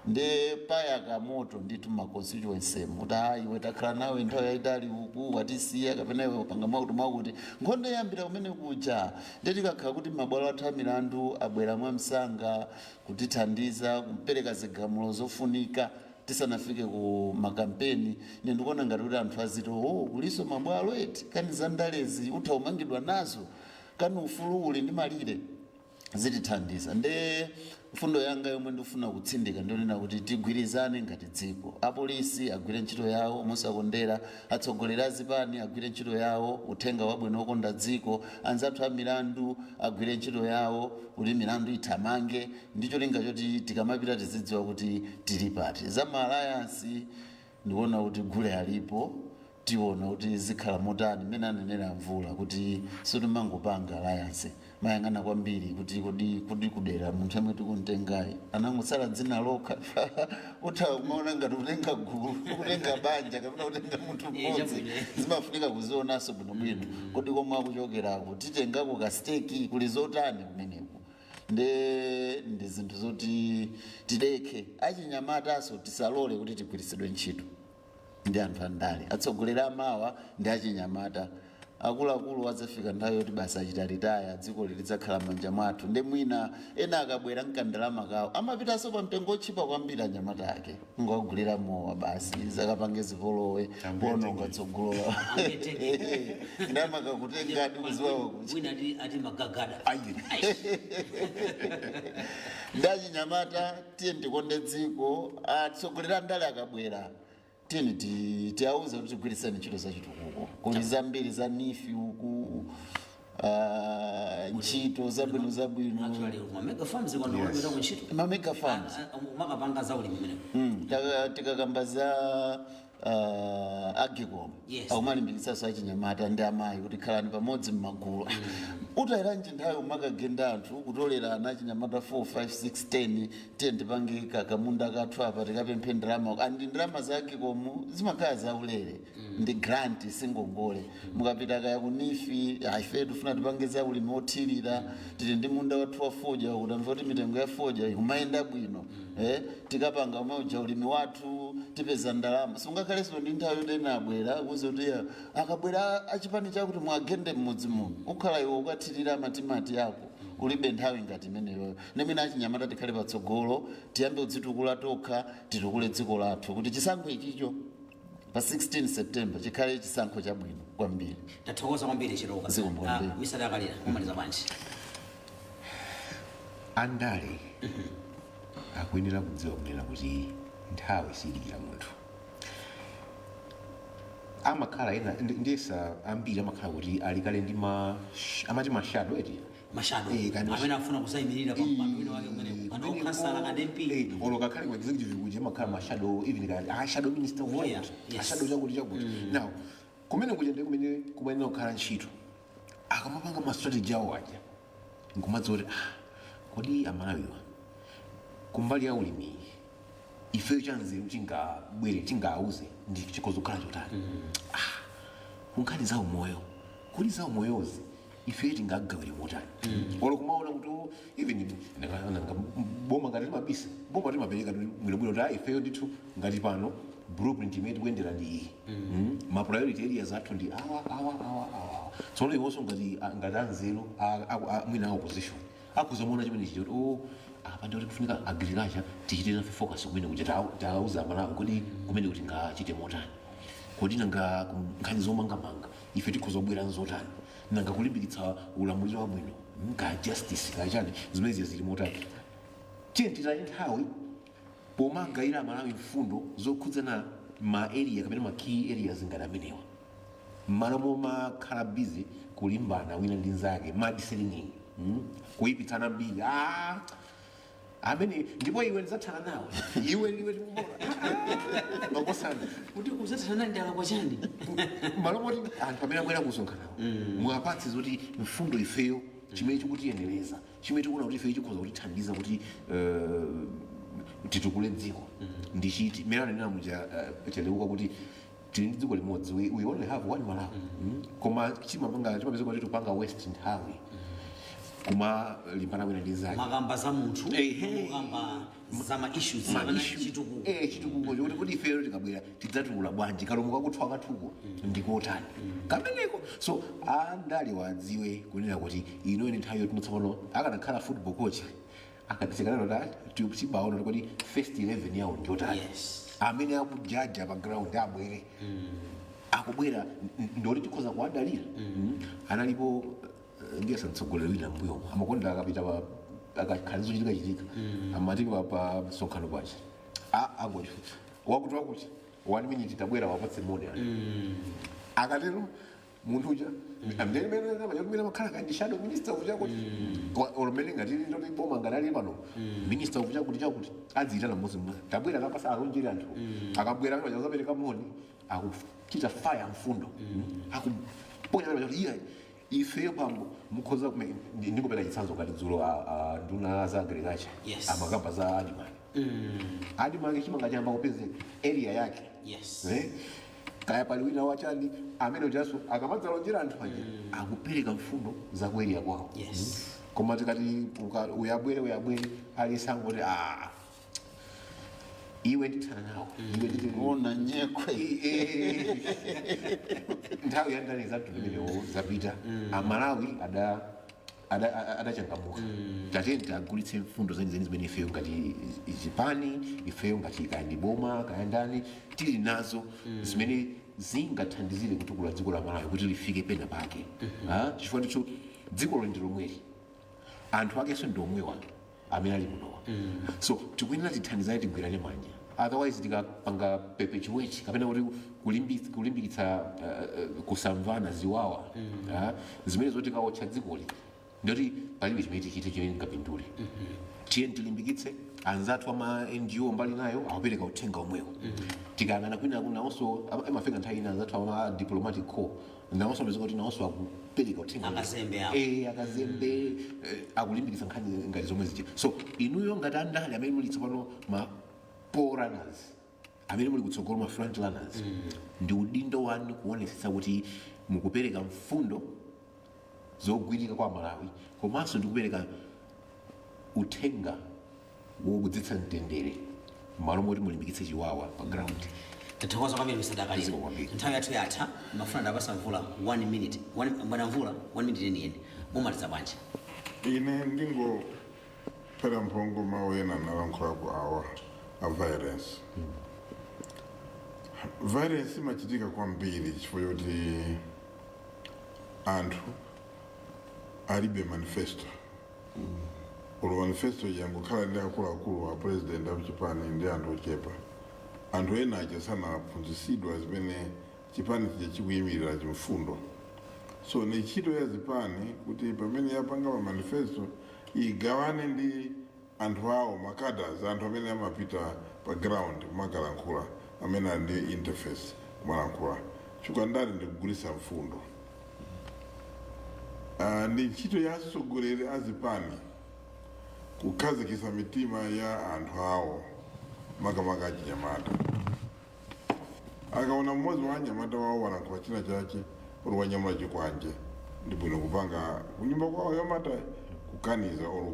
nde payaka moto ndithu ma constituency kuti hayi iwe takhala nawe nthawi yayitali uku watisiya, kapena iwe upanga mwakuti mwakuti. Nkhondo yambira kumene kuja. Nde tikakhala kuti mabwalo athu amilandu abwera mwamsanga kutithandiza kupereka zigamulo zofunika tisanafike ku makampeni, ine ndikuona ngati kuti anthu aziti, "Oh, kuliso mabwalo eti, kani zandalezi utha umangidwa nazo, kani ufulu uli ndi malire," zitithandiza. Nde mfundo yanga yomwe ndifuna kutsindika ndionena kuti tigwirizane ngati dziko. Apolisi agwire ntchito yawo mosakondera, atsogoleri azipani agwire ntchito yawo, uthenga wabwino wokonda dziko, anzathu a milandu agwire ntchito yawo kuti milandu ithamange, ndi cholinga choti tikamapita tizidziwa kuti tili pati. Za ma alliance ndikuona kuti gule alipo, tiona kuti zikhala motani. Mmene anenera Mvula kuti sitimangopanga alliance, mayang'ana kwambiri kuti kodi kudera munthu amwe tikumtengayi anangotsala dzina lokha, utha kumaona ngati kutenga gulu, kutenga banja kapena kutenga munthu mmodzi. Chabwino. Zimafunika kuzionanso bwinobwino, kodi komwe akuchokerako titengako ka stake, kuli zotani kumeneko? Nde ndi zinthu zoti tidekhe. Achinyamataso tisalole kuti tigwiritsidwe ntchito ndi anthu andale. Atsogoleri amawa ndi achinyamata. Akuluakulu adzafika nthawi yoti basi achita retire, dziko lidzakhala m'manja mwathu. Ndi mwina ena akabwera mkandalama kawo amapitanso pa mtengo otchipa kwambiri, anyamata ake ngogulira mowa basi, zakapange zipolowe, kuononga tsogolo. Ndamakakutengadi kuziwawa kucha. Wina ati magagada. Ndi achinyamata, tiye tikonde dziko. Atsogoleri andale akabwera, tiyeni tiauze kuti tigwiritseni ntchito za chitukuko. Kuli zambiri za NEEF uku, ntchito zabwino zabwino. Actually, ma mega farms kwano yes. Kuntchito Ma mega farms. Umakapanga za ulimi umeneko. Tikakamba za AGCOM, akumalimbikitsanso achinyamata ndi amayi kuti khalani pamodzi m'magulu. Utayiranji nthawi umakagenda anthu kutolera ana achinyamata 4, 5, 6, 10, tiye tipange kakamunda kathu apa, tikapemphe ndalama. Andi ndalama za AGCOM zimakhala zaulere, ndi grant, singongole. Mukapita kaya ku NEEF, ife tifuna tipange za ulimi wothirira, tili ndi munda wathu wa fodya, kutamva kuti mitengo ya fodya ikumayenda bwino, tikapanga umauja ulimi wathu tipeza ndalama. Sungakhalenso ndi nthawi yoti ena abwera kuza kuti ya, akabwera achipani chakuti mwagende mmudzi muno, ukhala iwe ukathirira matimati ako, ulibe nthawi ngati imeneyoyo. Ndimene achinyamata tikhale patsogolo, tiyambe kudzitukula tokha, titukule dziko lathu, kuti chisankho ichicho pa 16 September chikhale chisankho chabwino kwambiri. Tathokoza kwambiri, Chileuka. Zikomo kwambiri. Mr. Akalira, kumaliza bwanji? Andale akuyenera kudziwa kunena kuti nthawi siyidikira munthu. Amakhala ena ndiyesa ambiri amakhala kuti ali kale ndi ma amati ma shadow eti. Ma shadow. Kandi amene afuna kusayimirira pa mpando wina wake kumeneko, kandi okhansala kandi MP. Olo kakhale ku executive kuja amakhala ma shadow, even kati a shadow minister of chakuti, a shadow chakuti chakuti. Now kumene kuja ndi kumene kumayenera kukhala ntchito akamapanga ma strategy awo aja, nkumadziwa kuti, ah, kodi Amalawiwa kumbali ya ulimi ifeyo chanzeru chingabwere chingauze ndi chikhoza kukhala chotani? Ah, kunkhani za umoyo, kodi za umoyozi ifeyo tingagawire motani? Olo kumaona kuti, oh, even boma ngati limabisa, boma limapereka bwinobwino kuti, ah, ifeyo ndithu ngati pano blueprint imene tikuyendera ndi iyi, ma priority areas athu ndi awa, awa, awa, awa. Tsono iwonso ngati anzeru mwina a opposition akuzamuona chimene chicho kuti, oh, apa ndi kuti kufunika agriculture tichite nafe focus kumene kuja, tauza Amalawi kodi kumene kuti ngachite motani, kodi nanga nkhani zomangamanga ife tikhoza kubwera nzotani, nanga kulimbikitsa ulamuliro wabwino, ka justice kachani, zimene ziya zili motani. Tiye titaye nthawi pomagayira Amalawi mfundo zokhudzana ma area kapena ma key areas ngati amenewa, mmalo momakhala busy kulimbana wina ndi nzake, madiselling, kuyipitsana mbiri, ah, amene ndipo iwe ndidzathana nawe, iwe iwe makosana. Kuti udzathana ndi alakwa chani? Malo moti anthu amene abwera kusonkhanawo mwapatse zoti mfundo ifeyo chimene chikutiyenereza, chimene tikuona kuti ifeyo chikhoza kutithandiza kuti titukule dziko ndi chiti, mmene ananena muja Cheleuka kuti tili ndi dziko limodzi, we only have one Malawi. Koma chimapanga chimapeza kuti tupanga waste nthawi. Kuma limbana wina ndi zake. Makamba za munthu. Ehe. Mukamba za ma issues Ma kapena issue. chitukuko. Chitukuko chokuti kuti ifeyo tikabwera tidzatukula bwanji, kalomo kakuthwa kathuko ndikotani kameneko. So andale wadziwe kunena kuti ino ine nthawi yoti tsopano akanakhala football coach akatisekanano tibaona kuti first 11 yawo ndiyotani. Amene akujaja pa ground abwere, akubwera ndoti tikhoza kuwadalira. Analipo ndiyesa mtsogoleri wina mbuyomo amakonda akapita pa akakhalizo chitika chitika amati pa msonkhano pacha angoti wakuti wakuti, one minute, tabwera wapatse moni anthu. Akatero munthu uja amene makhala kandi shadow minister of chakuti or mene ngati ndoti boma ngati ali pano minister of chakuti chakuti adziyitana mmodzi mmodzi, tabwera kapasa alonjere anthu. Akabwera amene pacha moni akuchita fire mfundo, akuponya pamene pacha kuti iya ifeyo pambo mukhoza ndingopeta chitsanzo ngati dzulo nduna za agriculture amakamba za ADMARC. ADMARC chimanga chamba kupezeka area yake. Kaya pali wina wachani amene uchaso akamadzalonjera anthu aja akupereka mfundo za ku area kwawo. Koma tikati uyabwere uyabwere alisangoti ah, iwe ndithana nawo iwe nditi Ona nyekwe. Nthawi ya ndale zathu limenewo zapita. Amalawi adachangamuka. Tatiyeni tagulitse mfundo zenizeni zimene ifeyo ngati chipani, ifeyo ngati kaya ndi boma kaya ndani tili nazo zimene zingathandizire kutukula dziko la Malawi kuti lifike pena pake. Chifukwa ndicho dziko ndi lomweli, anthu akenso ndi omwewa amene ali munowa. So tikuyenera tithandizane, tigwirane manja, otherwise tikapanga perpetuate kapena kuti kulimbikitsa kusamvana, ziwawa, zimene zoti tikawotcha dzikoli ndoti palibe chimene tichite chimene ngapindule. Tiye tilimbikitse anzathu ama NGO mbali nayo akupereka uthenga omwewo. Tikayang'ana kwina nawonso amafika nthawi ina anzathu ama diplomatic corps nawonso amazika kuti nawonso akupereka uthenga. Akazembe awo. Akazembe akulimbikitsa nkhani ngati zomwe zija. So inuyo ngati andale amene muli tsopano ma forerunners, amene muli kutsogolo, ma front runners, ndi udindo wanu kuonetsetsa kuti mukupereka mfundo zogwirika kwa Malawi komanso ndikupereka uthenga wokudzetsa mtendere malo moti mulimbikitse chiwawa pa ground. Tathokoza kwambiri, Mr. Dakalira. Ziko kwambiri. Nthawi yathu yatha. Mafuna ndapasa Mvula 1 minute. Bwana Mvula, 1 minute yeniyeni, mumaliza bwanji? Ine ndingophera mphongo mawu ena nalankhulapo awa a violence. Violence imachitika kwambiri chifukwa choti anthu alibe manifesto. Ulo manifesto yangokhala ndi akuluakulu a president akuchipani ndi anthu ochepa. Anthu ena aja sanaphunzitsidwa zimene chipani chija chikuyimirira, chimfundo. So ni ntchito ya zipani kuti pamene yapanga ma manifesto igawane ndi anthu awo, ma cadres, anthu amene amapita pa ground kumakalankhula, amene ali ndi interface kumalankhula, chifukwa ndale ndikugulitsa mfundo. Ndi ntchito ya atsogoleri a zipani kukhazikitsa mitima ya anthu awo, makamaka achinyamata. Akaona mmodzi wa anyamata wawo walankhula china chake uri wanyamula chikwanje, ndi bwino kupanga kunyumba kwawo yamata kukaniza or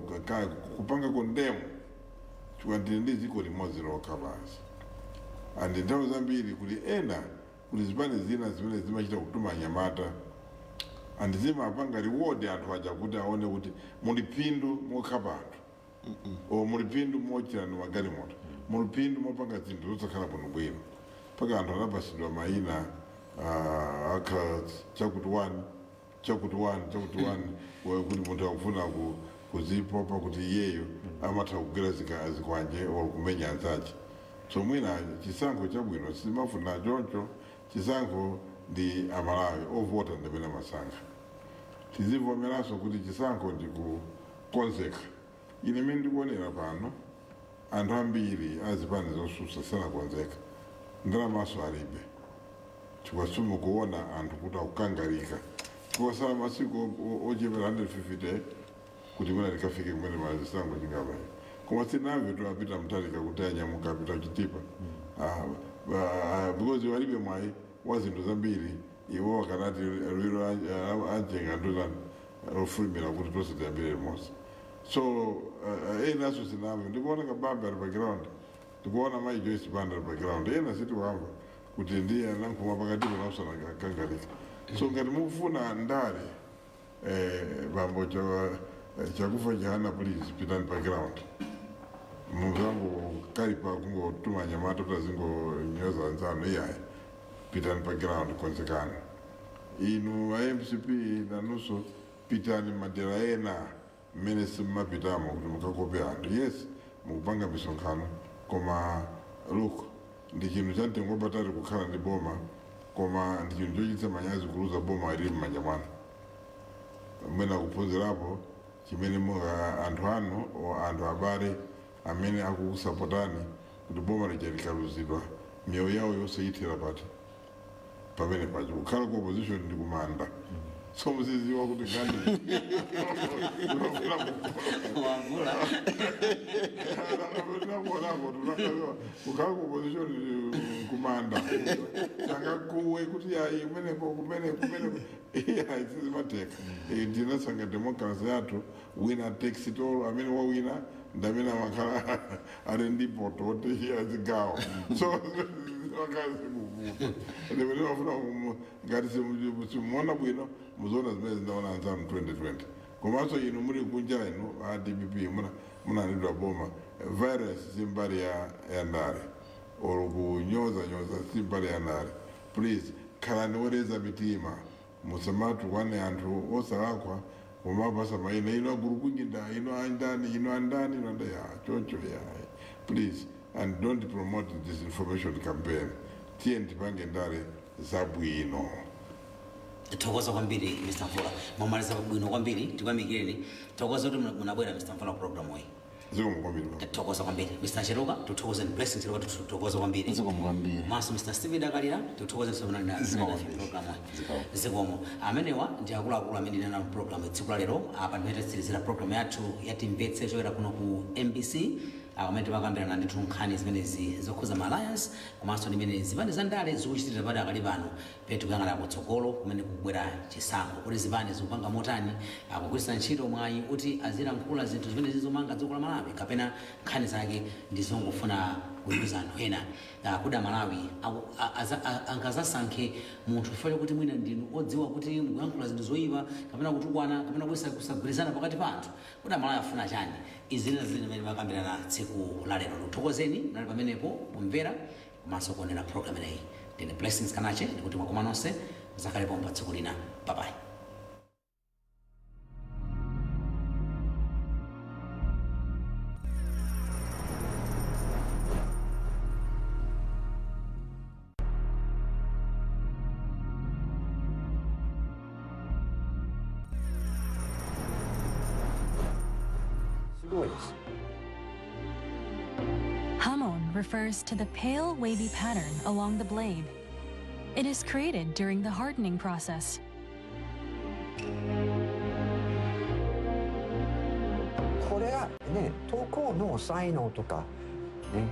kupanga condemn, chifukwa ndili ndi dziko limodzi lokha basi. And nthawi zambiri kuli ena, kuli zipani zina zimene zimachita kutuma anyamata and zimapanga reward anthu aja kuti aone kuti muli phindu mokhapa anthu o muli phindu mochirani magalimoto, muli phindu mopanga zinthu zosakhala bwinobwino, mpaka anthu anapasidwa mayina, akhala chakuti one, chakuti one, chakuti one, kuti munthu akufuna kuzipopa kuti iyeyo amatha kugwira zikwanje or kumenya anzace. So mwina chisankho chabwino simafuna choncho. Chisankho ndi Amalawi ovota ndimene amasankha. Tizivomeranso kuti chisankho ndi kukonzeka. Ine mene ndikuonera pano, anthu ambiri azipani zosusa sanakonzeka, ndalamaso alibe, chifukwa simukuona anthu kuti akukangalika chifukwa masiku ochepera 150 kuti mwina tikafike kumene mazisankho chingapayi. Koma sinamve tu apita Mtalika kuti anyamuka apita kuchitipa. Because walibe mwayi wa zinthu zambiri. Iwo akanati lwiro anjenga ndotani. Ofulumira kuti tonse tiyambire limodzi. So enaso sinamve, ndikuona Kabambe ali pa ground, ndikuona Mai Joyce Banda ali pa ground, ena sitiwamva kuti ndiye anankhuma pakatipo nausana kangalika. So ngati mukufuna ndale, bambo Chakufa Chihana, please pitani pa ground. Muzango kalipa kungotuma anyamata kuti azingonyoza anzanu, iyayi, pitani pa ground, konzekani. Inu a MCP nanunso pitani madera ena mmene simmapitamo kuti mukakope anthu. Yes, mukupanga misonkhano, koma look, ndi chinthu cha mtengo wapatali kukhala ndi boma, koma ndi chinthu chochititsa manyazi kuluza boma lili m'manja mwanu. Mwina kuphunzirapo chimene anthu anu o anthu abale amene akukusapotani kuti boma lija likaluzidwa, miyoyo yawo yonse ithera pati pamene pacho. Kukhala ku opposition ndi kumanda, so muziziwa kuti ngani. Wamvula. Kukhala ku opposition kumanda, sangakuwe kuti ayi, kumeneko kumene kumeneko, iyayi, sizimateka. Tinasanga democracy yathu, winner takes it all. Amene wawina ndamene amakhala ali ndi poto kuti azigawa, so zimakhala zikuvuta. Ndimene mafuna ngati simuona bwino, muzoona zimene zinaona anzanu 2020. Komanso inu muli kunja, inu a DPP munalidwa boma, violence si mbali ya ndale, or kunyoza nyoza si mbali ya ndale. Please khalani woleza mitima, musamatukwane anthu osalakwa, kumapasa maina, ino agulukunyinda, ino andani, ino andani, ino anda ya choncho ya. Please, and don't promote disinformation campaign. Tiye tipange ndale zabwino. Thokoza kwambiri, Mr Mvula, mwamaliza bwino kwambiri, tikuyamikireni. Thokoza kuti munabwera, Mr Mvula, program iyi. Zikomo kwambiri. Tathokoza kwambiri, Mr Cheruka, tuthokoze. Blessing Cheruka, tuthokoza kwambiri. Zikomo kwambiri. Maso Mr Steven Dakalira, tuthokoze. Zikomo kwambiri. Program. Zikomo. Zikomo. Amenewa ndi akuluakulu amene ndinena mu program tsiku la lero. Apa ndimene tatsirizira program yathu yatimvetse choyera kuno ku MBC, pamene timakambirana ndithu nkhani zimenezi zokhuza ma alliance komanso ndimene zipani za ndale zikuchitira padakali pano, pene tikuyang'ana kutsogolo kumene kukubwera chisankho, kuti zipani zikupanga motani, akugwiritsa ntchito mwayi kuti azilankhula zinthu zimene zizomanga dziko la Malawi, kapena nkhani zake ndizongofuna kuyuza anthu ena. Kuda Malawi angazasankhe munthu chifukwa chakuti mwina ndinu odziwa kuti mukuyankhula zinthu zoyipa, kapena kutukwana, kapena kuyesa kusagwirizana pakati pa anthu? Kuda Malawi afuna chani? Izi zina zimene timakambirana tsiku la lero. Tikuthokozeni munali pamenepo kumvera komanso kuonera program ineyi. Ndine Blessings Kanache, ndikuti mwakoma nonse, muzakhalepo pa tsiku lina. Bye bye. すごいです。 Hamon refers to the pale, wavy pattern along the blade. It is created during the hardening process. これはね、刀工の才能とかね。